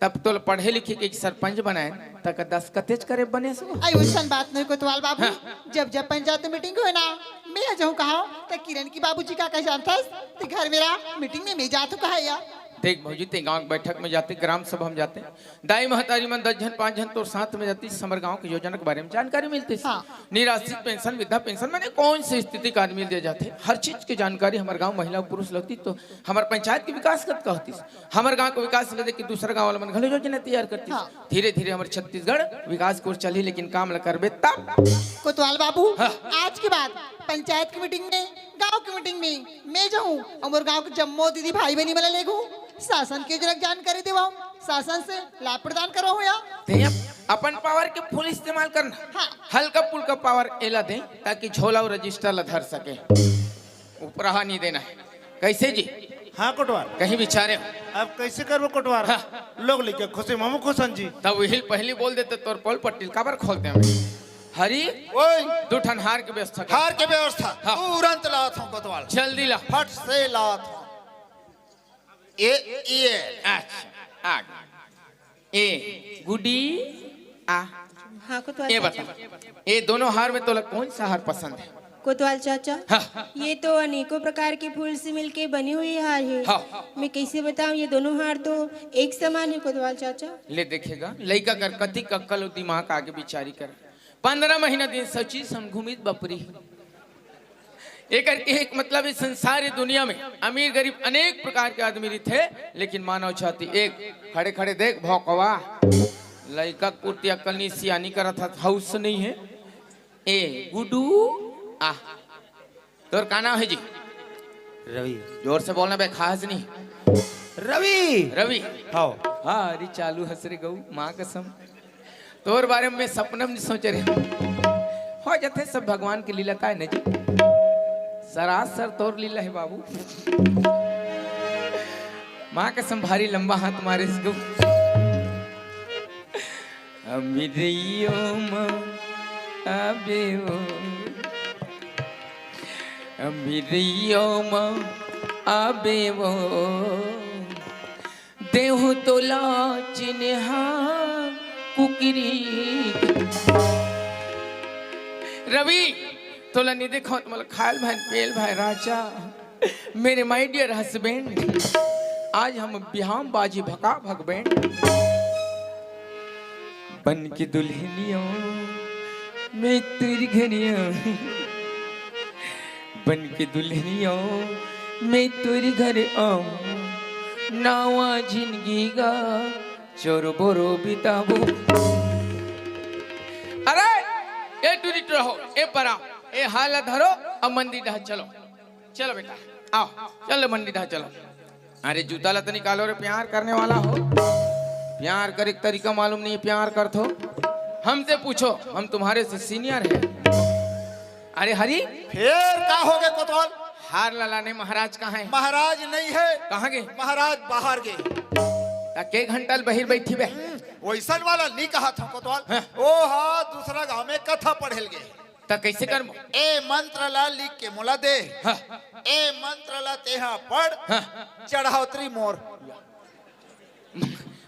तब तो पढ़े लिखे के एक सरपंच बनाए, तक दस कतेज करे बने सो। आई वइसन बात नहीं कोतवाल बाबू। हाँ। जब जब पंचायत मीटिंग होय ना, मैं जाहूँ कहा, त किरण की बाबूजी का कह जानथस, ते घर मेरा मीटिंग में मैं जात हूँ कहा या। देख भौजी, ते गांव के बैठक में जाते, ग्राम सभा में जाते, दाई महतारी मन दस झन, पांच झन तोर साथ में जाती, हमर गांव के योजना के बारे में जानकारी मिलती। हाँ। निराश्रित पेंशन, वृद्धा पेंशन, माने कौन से स्थिति का आदमी दे जाते, हर चीज के जानकारी हमर गांव महिला पुरुष लगती, तो हमर पंचायत के विकास कतका होती, हमर गांव के विकास ल देख के दूसरा गांव वाला मन घलो योजना तैयार करती। हाँ। धीरे धीरे हमर छत्तीसगढ़ विकास की ओर चलही, लेकिन काम ल करबे तब। कोतवाल बाबू, हाँ। आज के बाद पंचायत की मीटिंग में, गांव की मीटिंग में मैं जाहूँ अउ मोर गांव के जम्मो दीदी भाई बहिनी मन ल लेगहूँ, शासन के जरूरत जानकारी देवाऊँ, शासन से लाभ प्रदान करवाऊँ या। ते अपन पावर के फुल इस्तेमाल करना। हाँ। हल्का फुल्का पावर एला दे, ताकि झोला अउ रजिस्टर ला धर सके। उपराहा नहीं देना हे। कइसे जी? हाँ कोटवार। कहीं बिचारे हो? अब कइसे करबो कोटवार? हाँ। लोग लइका खुशी में हमू खुश हन जी। तब उही ल पहिली बोल देते, तोर पोल पट्टी ल काबर खोलते हन? हरी, ओए। दू ठन हार के व्यवस्था कर। हार के व्यवस्था हाँ। तुरंत लात हंव कोतवाल। जल्दी ला। फट से लात हंव। ए, ए। अच्छा, आ गया। ए, गुडी, आ। हाँ, कोतवाल ए चाचा। बता, ए दोनों हार में तोला कौन सा हार पसंद हे? कोतवाल चाचा, हाँ। ये तो अनेकों प्रकार के फूल से मिलके बनी हुई हार हे। हाँ। मैं कइसे बताऊँ, ये दोनों हार तो एक समान हे कोतवाल चाचा। ले देखे गा, लइका कर कतिक अक्कल अउ दिमाग आगे बिचारी कर। पंद्रह महीना दिन सची सन घूमित बपरी। एकर के एक मतलब, इस संसार, ये दुनिया में अमीर गरीब अनेक प्रकार के आदमी रहिथे, लेकिन मानव जाति एक। खड़े खड़े देख भौकवा, लइका के पुरती अक्कल नहीं, सियानी करत हस, हौस नहीं हे। ए गुडू, आ, तोर का नाम हे जी? रवि। जोर से बोलना बे, खास नहीं। रवि। रवि। हाँ। हाँ, अरे चालू हंस रे गऊ, माँ कसम। तोर बारे में सपना में नहीं सोचे रहे। हो जाथे सब भगवान की लीला, काय नहीं जी। सरासर तोर लीला हे बाबू। माँ कसम भारी लंबा हाथ मारे इसको। अमिरियो म आबे वो, अमिरियो म आबे वो, देहूं तोला चिन्हा कुकरी। रवि, तोला नी देखंव त मोला खायल भाय, पेल भाय राजा। मेरे my dear husband, आज हम बिहाम बाजी भका भक band। बन के दुल्हनिया मैं तेरी घरिया, बन के दुल्हनिया मैं तोर घर आऊं, नावा जिंदगी गा चोर बोरो बिताबो। अरे, ए टूरी टूरा हो, ए परा, ए हाला धरो, अब मंदिर डहा चलो। चलो बेटा, आओ, चलो मंदिर डहा चलो। अरे जूता ला तो निकालो रे, प्यार करने वाला हो, प्यार करे के तरीका मालूम नहीं, प्यार करथो। हमसे पूछो, हम तुम्हारे से senior है। अरे हरी, फेर का हो गे कोतवाल? हार ला लाने महाराज कहाँ है? महाराज नहीं है। कहाँ गे? महाराज बाहर गे। त के घंटा ल बहिर बैठी बे? हम्म, वैसन वाला नी कहा था कोतवाल। हाँ। ओ हा दूसरा गांव में कथा पढ़े ल गे। त कैसे करबो? ए मंत्र ला लिख के मोला दे। हाँ। ए मंत्र ला तेहा पढ़। हाँ। चढ़ावतरी मोर।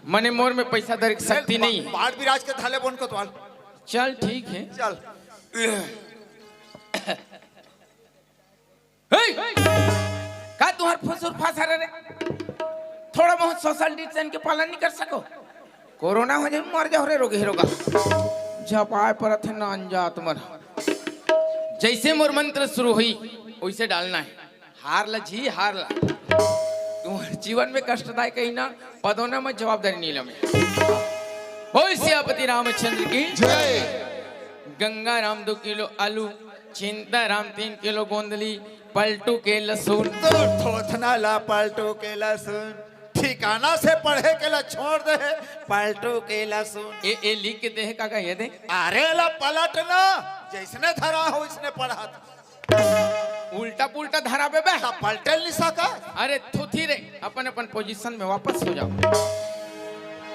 मने मोर में पैसा धरे के शक्ति नहीं। बाढ़ बिराज के धाले बोन कोतवाल। चल ठीक है। चल। हे! का तुहर फुसुर फासर रे? थोड़ा बहुत social distance के पालन नहीं कर सको? कोरोना हो जाए, मर जाओ रे रोगी रोगा। झपाए परत है ना अनजात मर। जैसे मोर मंत्र शुरू हुई, वैसे डालना है। हार ला जी, हार ला। तुहर जीवन में कष्टदायक कहीं ना, पदोना में जवाबदारी नहीं लमे। बोल सियापति रामचंद्र की जय। गंगा राम दो किलो आलू, चिंता राम तीन किलो गोंदली, पलटू के लहसुन। तोर थोथना ला पलटू के लहसुन, ठिकाना से पढ़े के ला छोड़ दे, पलटू के लहसुन। ए, ए लिख के दे हे काका, ये दे। अरे ला पलटना, जैसने धरा हो, इसने पढ़त। उल्टा पुल्टा धराबे बे। त पलटे ल नी सका। अरे थुथी रे, अपन अपन position में वापस हो जाओ।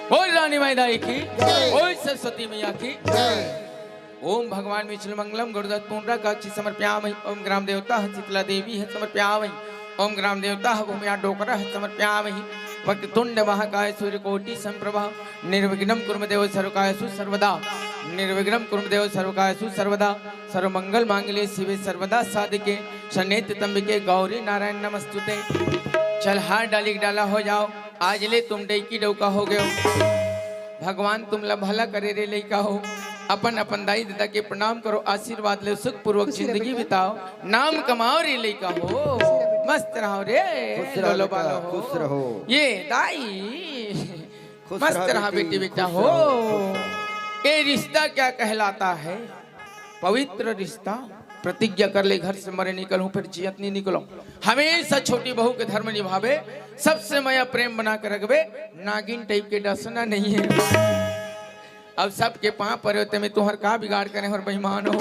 बोल रानी माई दाई की, जय। बोल सरस्वती मैया की। जय। ओम भगवान विष्णु मंगलम गुरुदत्त पुंडरीकाक्षी समर्पयामि। ओम ग्राम देवता ह शीतला देवी ह समर्पयामि। ओम ग्राम देवता ह भूमिया डोकरा ह समर्पयामि। वक्रतुंड महाकाय सूर्यकोटि संप्रभा। निर्विघ्नं कुरु देव सर्वकार्येषु सर्वदा। निर्विघ्नं कुरु देव सर्वकार्येषु सर्वदा। सर्वमंगल मांगल्ये शिवे सर्वदा साधिके। शरण्ये त्र्यंबके गौरी नारायण नमस्तुते। चल हार डाली के डाला हो जाओ। आज ले तुम डैकी डौका हो गयो। भगवान तुमला भला करे रे लइका हो। अपन अपन दाई ददा के प्रणाम करो, आशीर्वाद ले, सुखपूर्वक जिंदगी बिताओ, नाम कमाओ रे लइका हो। मस्त रहो रे, खुश रहो लोलो बेटा, बालो हो। खुश रहो। ये दाई, खुश मस्त रहा रहा बेटी, बेटी, बेटा खुश हो। रहो, खुश रहो। ये रिश्ता क्या कहलाता है? पवित्र रिश्ता। प्रतिज्ञा कर ले, घर से मरे निकलूं, फिर जियत नहीं निकलूं। हमेशा छोटी बहू के धर्म निभावे, सबसे मया प्रेम बना के रखबे। नागिन type के डसना नहीं है। अब सबके पांव परे, ते में तुहर का बिगाड़ करे हो बेईमान हो।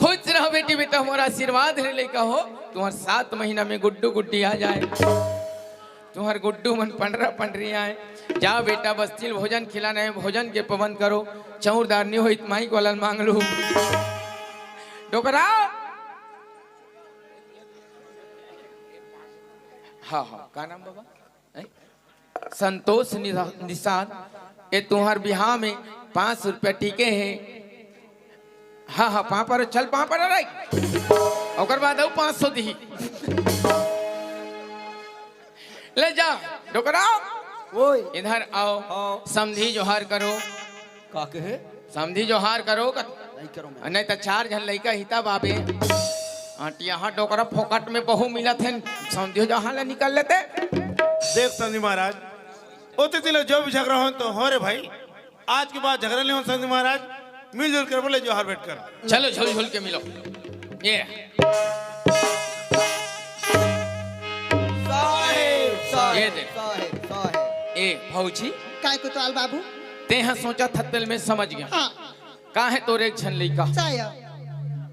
खुश रहो बेटी, बेटा हमारा आशीर्वाद है, लइका हो। तुम्हार सात महीना में गुड्डू गुड्डी आ जाए। तुहर गुड्डू मन पंडरा पंडरी आए। जा बेटा, बस्ती ल भोजन खिलाना है, भोजन के प्रबंध करो। चौरदार नहीं होई त माई वाला ल मांग लू। डोकरा। हाँ, हाँ, का नाम बाबा? हैं? संतोष निधा-, निषाद, ये तुहर बिहाव में पाँच सौ रुपया टिके हैं। हाँ, हाँ, पाँव परो, चल पाँव परो रे। ओकर बाद अउ पाँच सौ दिही। ले जा, डोकरा। ओए। इधर आओ। हाँ। समधी जोहार करो। का कहे? समधी जोहार करो का? नहीं करो मैं। नहीं तो चार झन लइका हिता बाबे। अटिया डोकरा फोकट में बहू मिलत है, समधी जोहार ले निकल लेते। देख समधी महाराज, ओते तिलो जो भी झगड़ा हो तो हो रे भाई, आज के बाद झगड़ा नहीं हो समधी महाराज, मिलजुल कर बोले जोहार बैठ कर। चलो झुल झुल के मिलो। ये साहेब, साहेब, ये दे। साहेब, साहेब। ए भौजी, काय कोतवाल बाबू? तेहा सोचा थत्तल में समझ गया। हाँ। का है तोरे एक झन लइका? साया।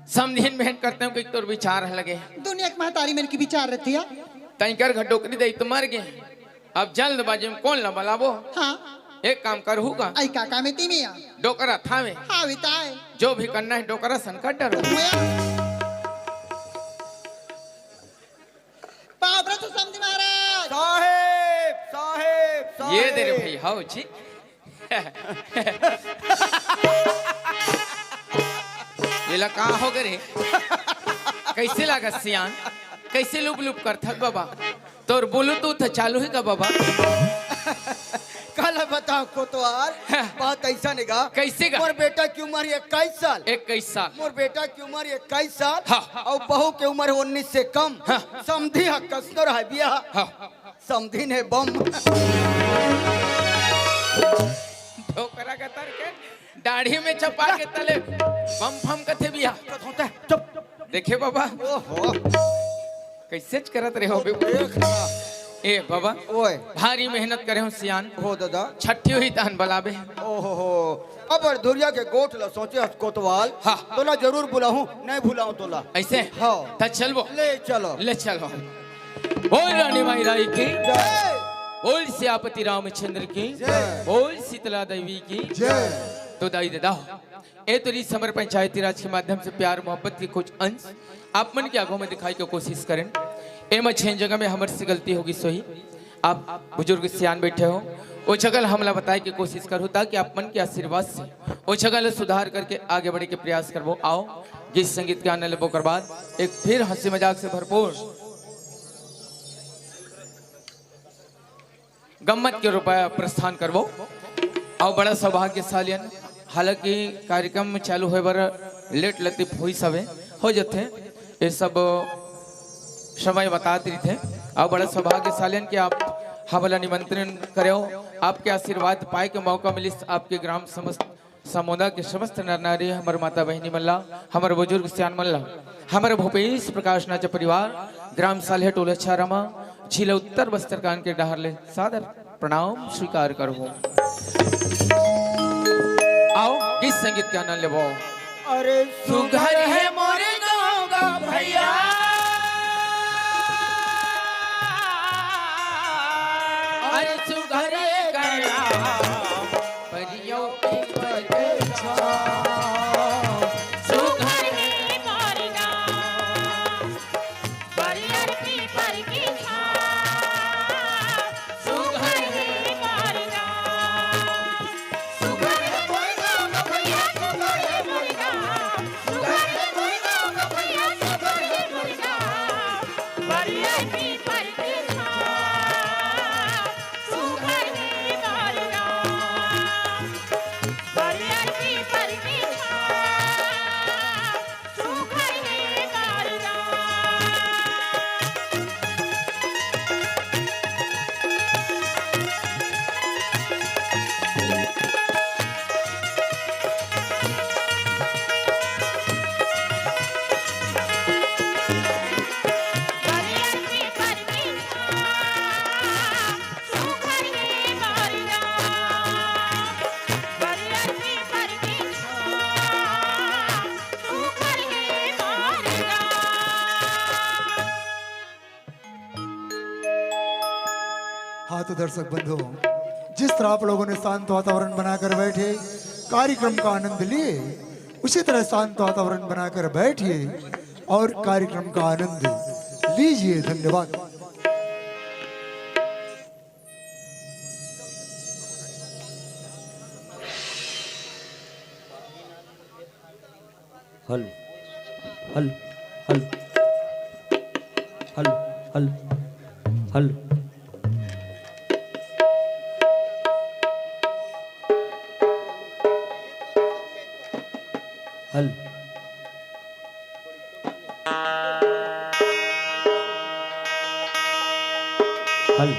समधिन मेहनत करते हो कि तोर विचार ह लगे। दुनिया के महतारी मन के विचार रहिथे। तैंकर घर डोकरी दई तो मर गे। अब जल्दबाजी में कोन ला बलाबो? हाँ। एक काम करहू का? आई का काम हे तिमी या? डोकरा थावे। हावे ताय। जो भी करना है डोकरा सन कर डरो। मोया। पाँव परत हो समधी महाराज। साहेब, साहेब, ये दे रे साहेब। भाई, हाव जी। एला का हो गे रे? कइसे लागत सियान? कइसे लुप लुप करथस बाबा? तोर Bluetooth ह चालू हे का बाबा? काला बताओ कोतवाल, हाँ। बात अइसन हे गा। कइसे गा? मोर बेटा के उमर इक्कीस साल। इक्कीस साल। मोर बेटा के उमर इक्कीस साल। हाँ। अउ बहू के उमर उन्नीस से कम। हाँ। समधी ह कसनो रहय बिया। हाँ। समधिन हे बम। डोकरा कतर के दाढ़ी में चपा के तले बम फम कथे बिया। चुप। देखे बाबा, ओहो। कइसेच करत रहे हो बे। देख ना। ए बाबा, ओए। भारी मेहनत करे हो सियान। हो दादा। छट्ठी होही तहन बलाबे। ओहो हो। अब धुरिया के गोठ ला सोचे हस कोतवाल। हाँ। तोला जरूर बुलाहूँ, नहीं भुलाहूँ तोला। अइसे? हाँ। त चलबो। ले चलो। ले चलो। बोल रानी माई राई की। जय। बोल सियापति रामचंद्र की। जय। बोल शीतला देवी की। जय। तो दाई ददा, ए तो रीत हमर पंचायती राज के माध्यम से प्यार मोहब्बत के कुछ अंश आप मन के आगू में दिखाए के कोशिश करेन। एमा जेन जगह में हमर से गलती होगे होही, आप बुजुर्ग सियान बैठे हो, ओ जगह ल हमला बताए के कोशिश करहू, ताकि आप मन के आशीर्वाद से ओ जगह ल सुधार करके आगे बढ़े के प्रयास करबो। आओ, गीत संगीत के आनंद लेबो, ओकर बाद एक फिर हंसी मजाक से भरपूर गम्मत के रूप प्रस्थान करबो। अउ बड़ा सौभाग्यशाली अन, हालांकि कार्यक्रम चालू होय बर लेट लतीफ होइस हवे, हो जथे, ये सब समय बतात रहिथे। अउ बड़ा सौभाग्यशाली अन कि आप हमला निमंत्रण करेव, आपके आशीर्वाद पाए के मौका मिलिस, आपके ग्राम समस्त समोदा के समस्त नर नारी, हमर माता बहिनी मन ला, हमर बुजुर्ग सियान मन ला, हमर भूपेश प्रकाश नाचा परिवार, ग्राम साल्हे टोला छारामा, जिला उत्तर बस्तर कान के डहर ले सादर प्रणाम स्वीकार करहूं। आओ, गीत संगीत के आनंद लेबो। अरे सुघर हे मोर गाँव का भैया, अरे सुघर हे गया। परियों की परछाई। सुघर हे मोर गाँव, परियर की परछाई। सुघर हे मोर गाँव, सुघर हे मोर गाँव, भैया, सुघर हे मोर गाँव, सुघर हे मोर गाँव, भैया, सुघर हे मोर गाँव, परियर की परछाई। सुघर हे मोर गाँव, परियर की परछाई। सुघर हे मोर गाँव। हाँ तो दर्शक बंधुओं, जिस तरह आप लोगों ने शांत वातावरण बनाकर बैठे, कार्यक्रम का आनंद लिए, उसी तरह शांत वातावरण बनाकर बैठिए और कार्यक्रम का आनंद लीजिए। धन्यवाद। हल, हल, हल, हल, हल, हल, हल। हल।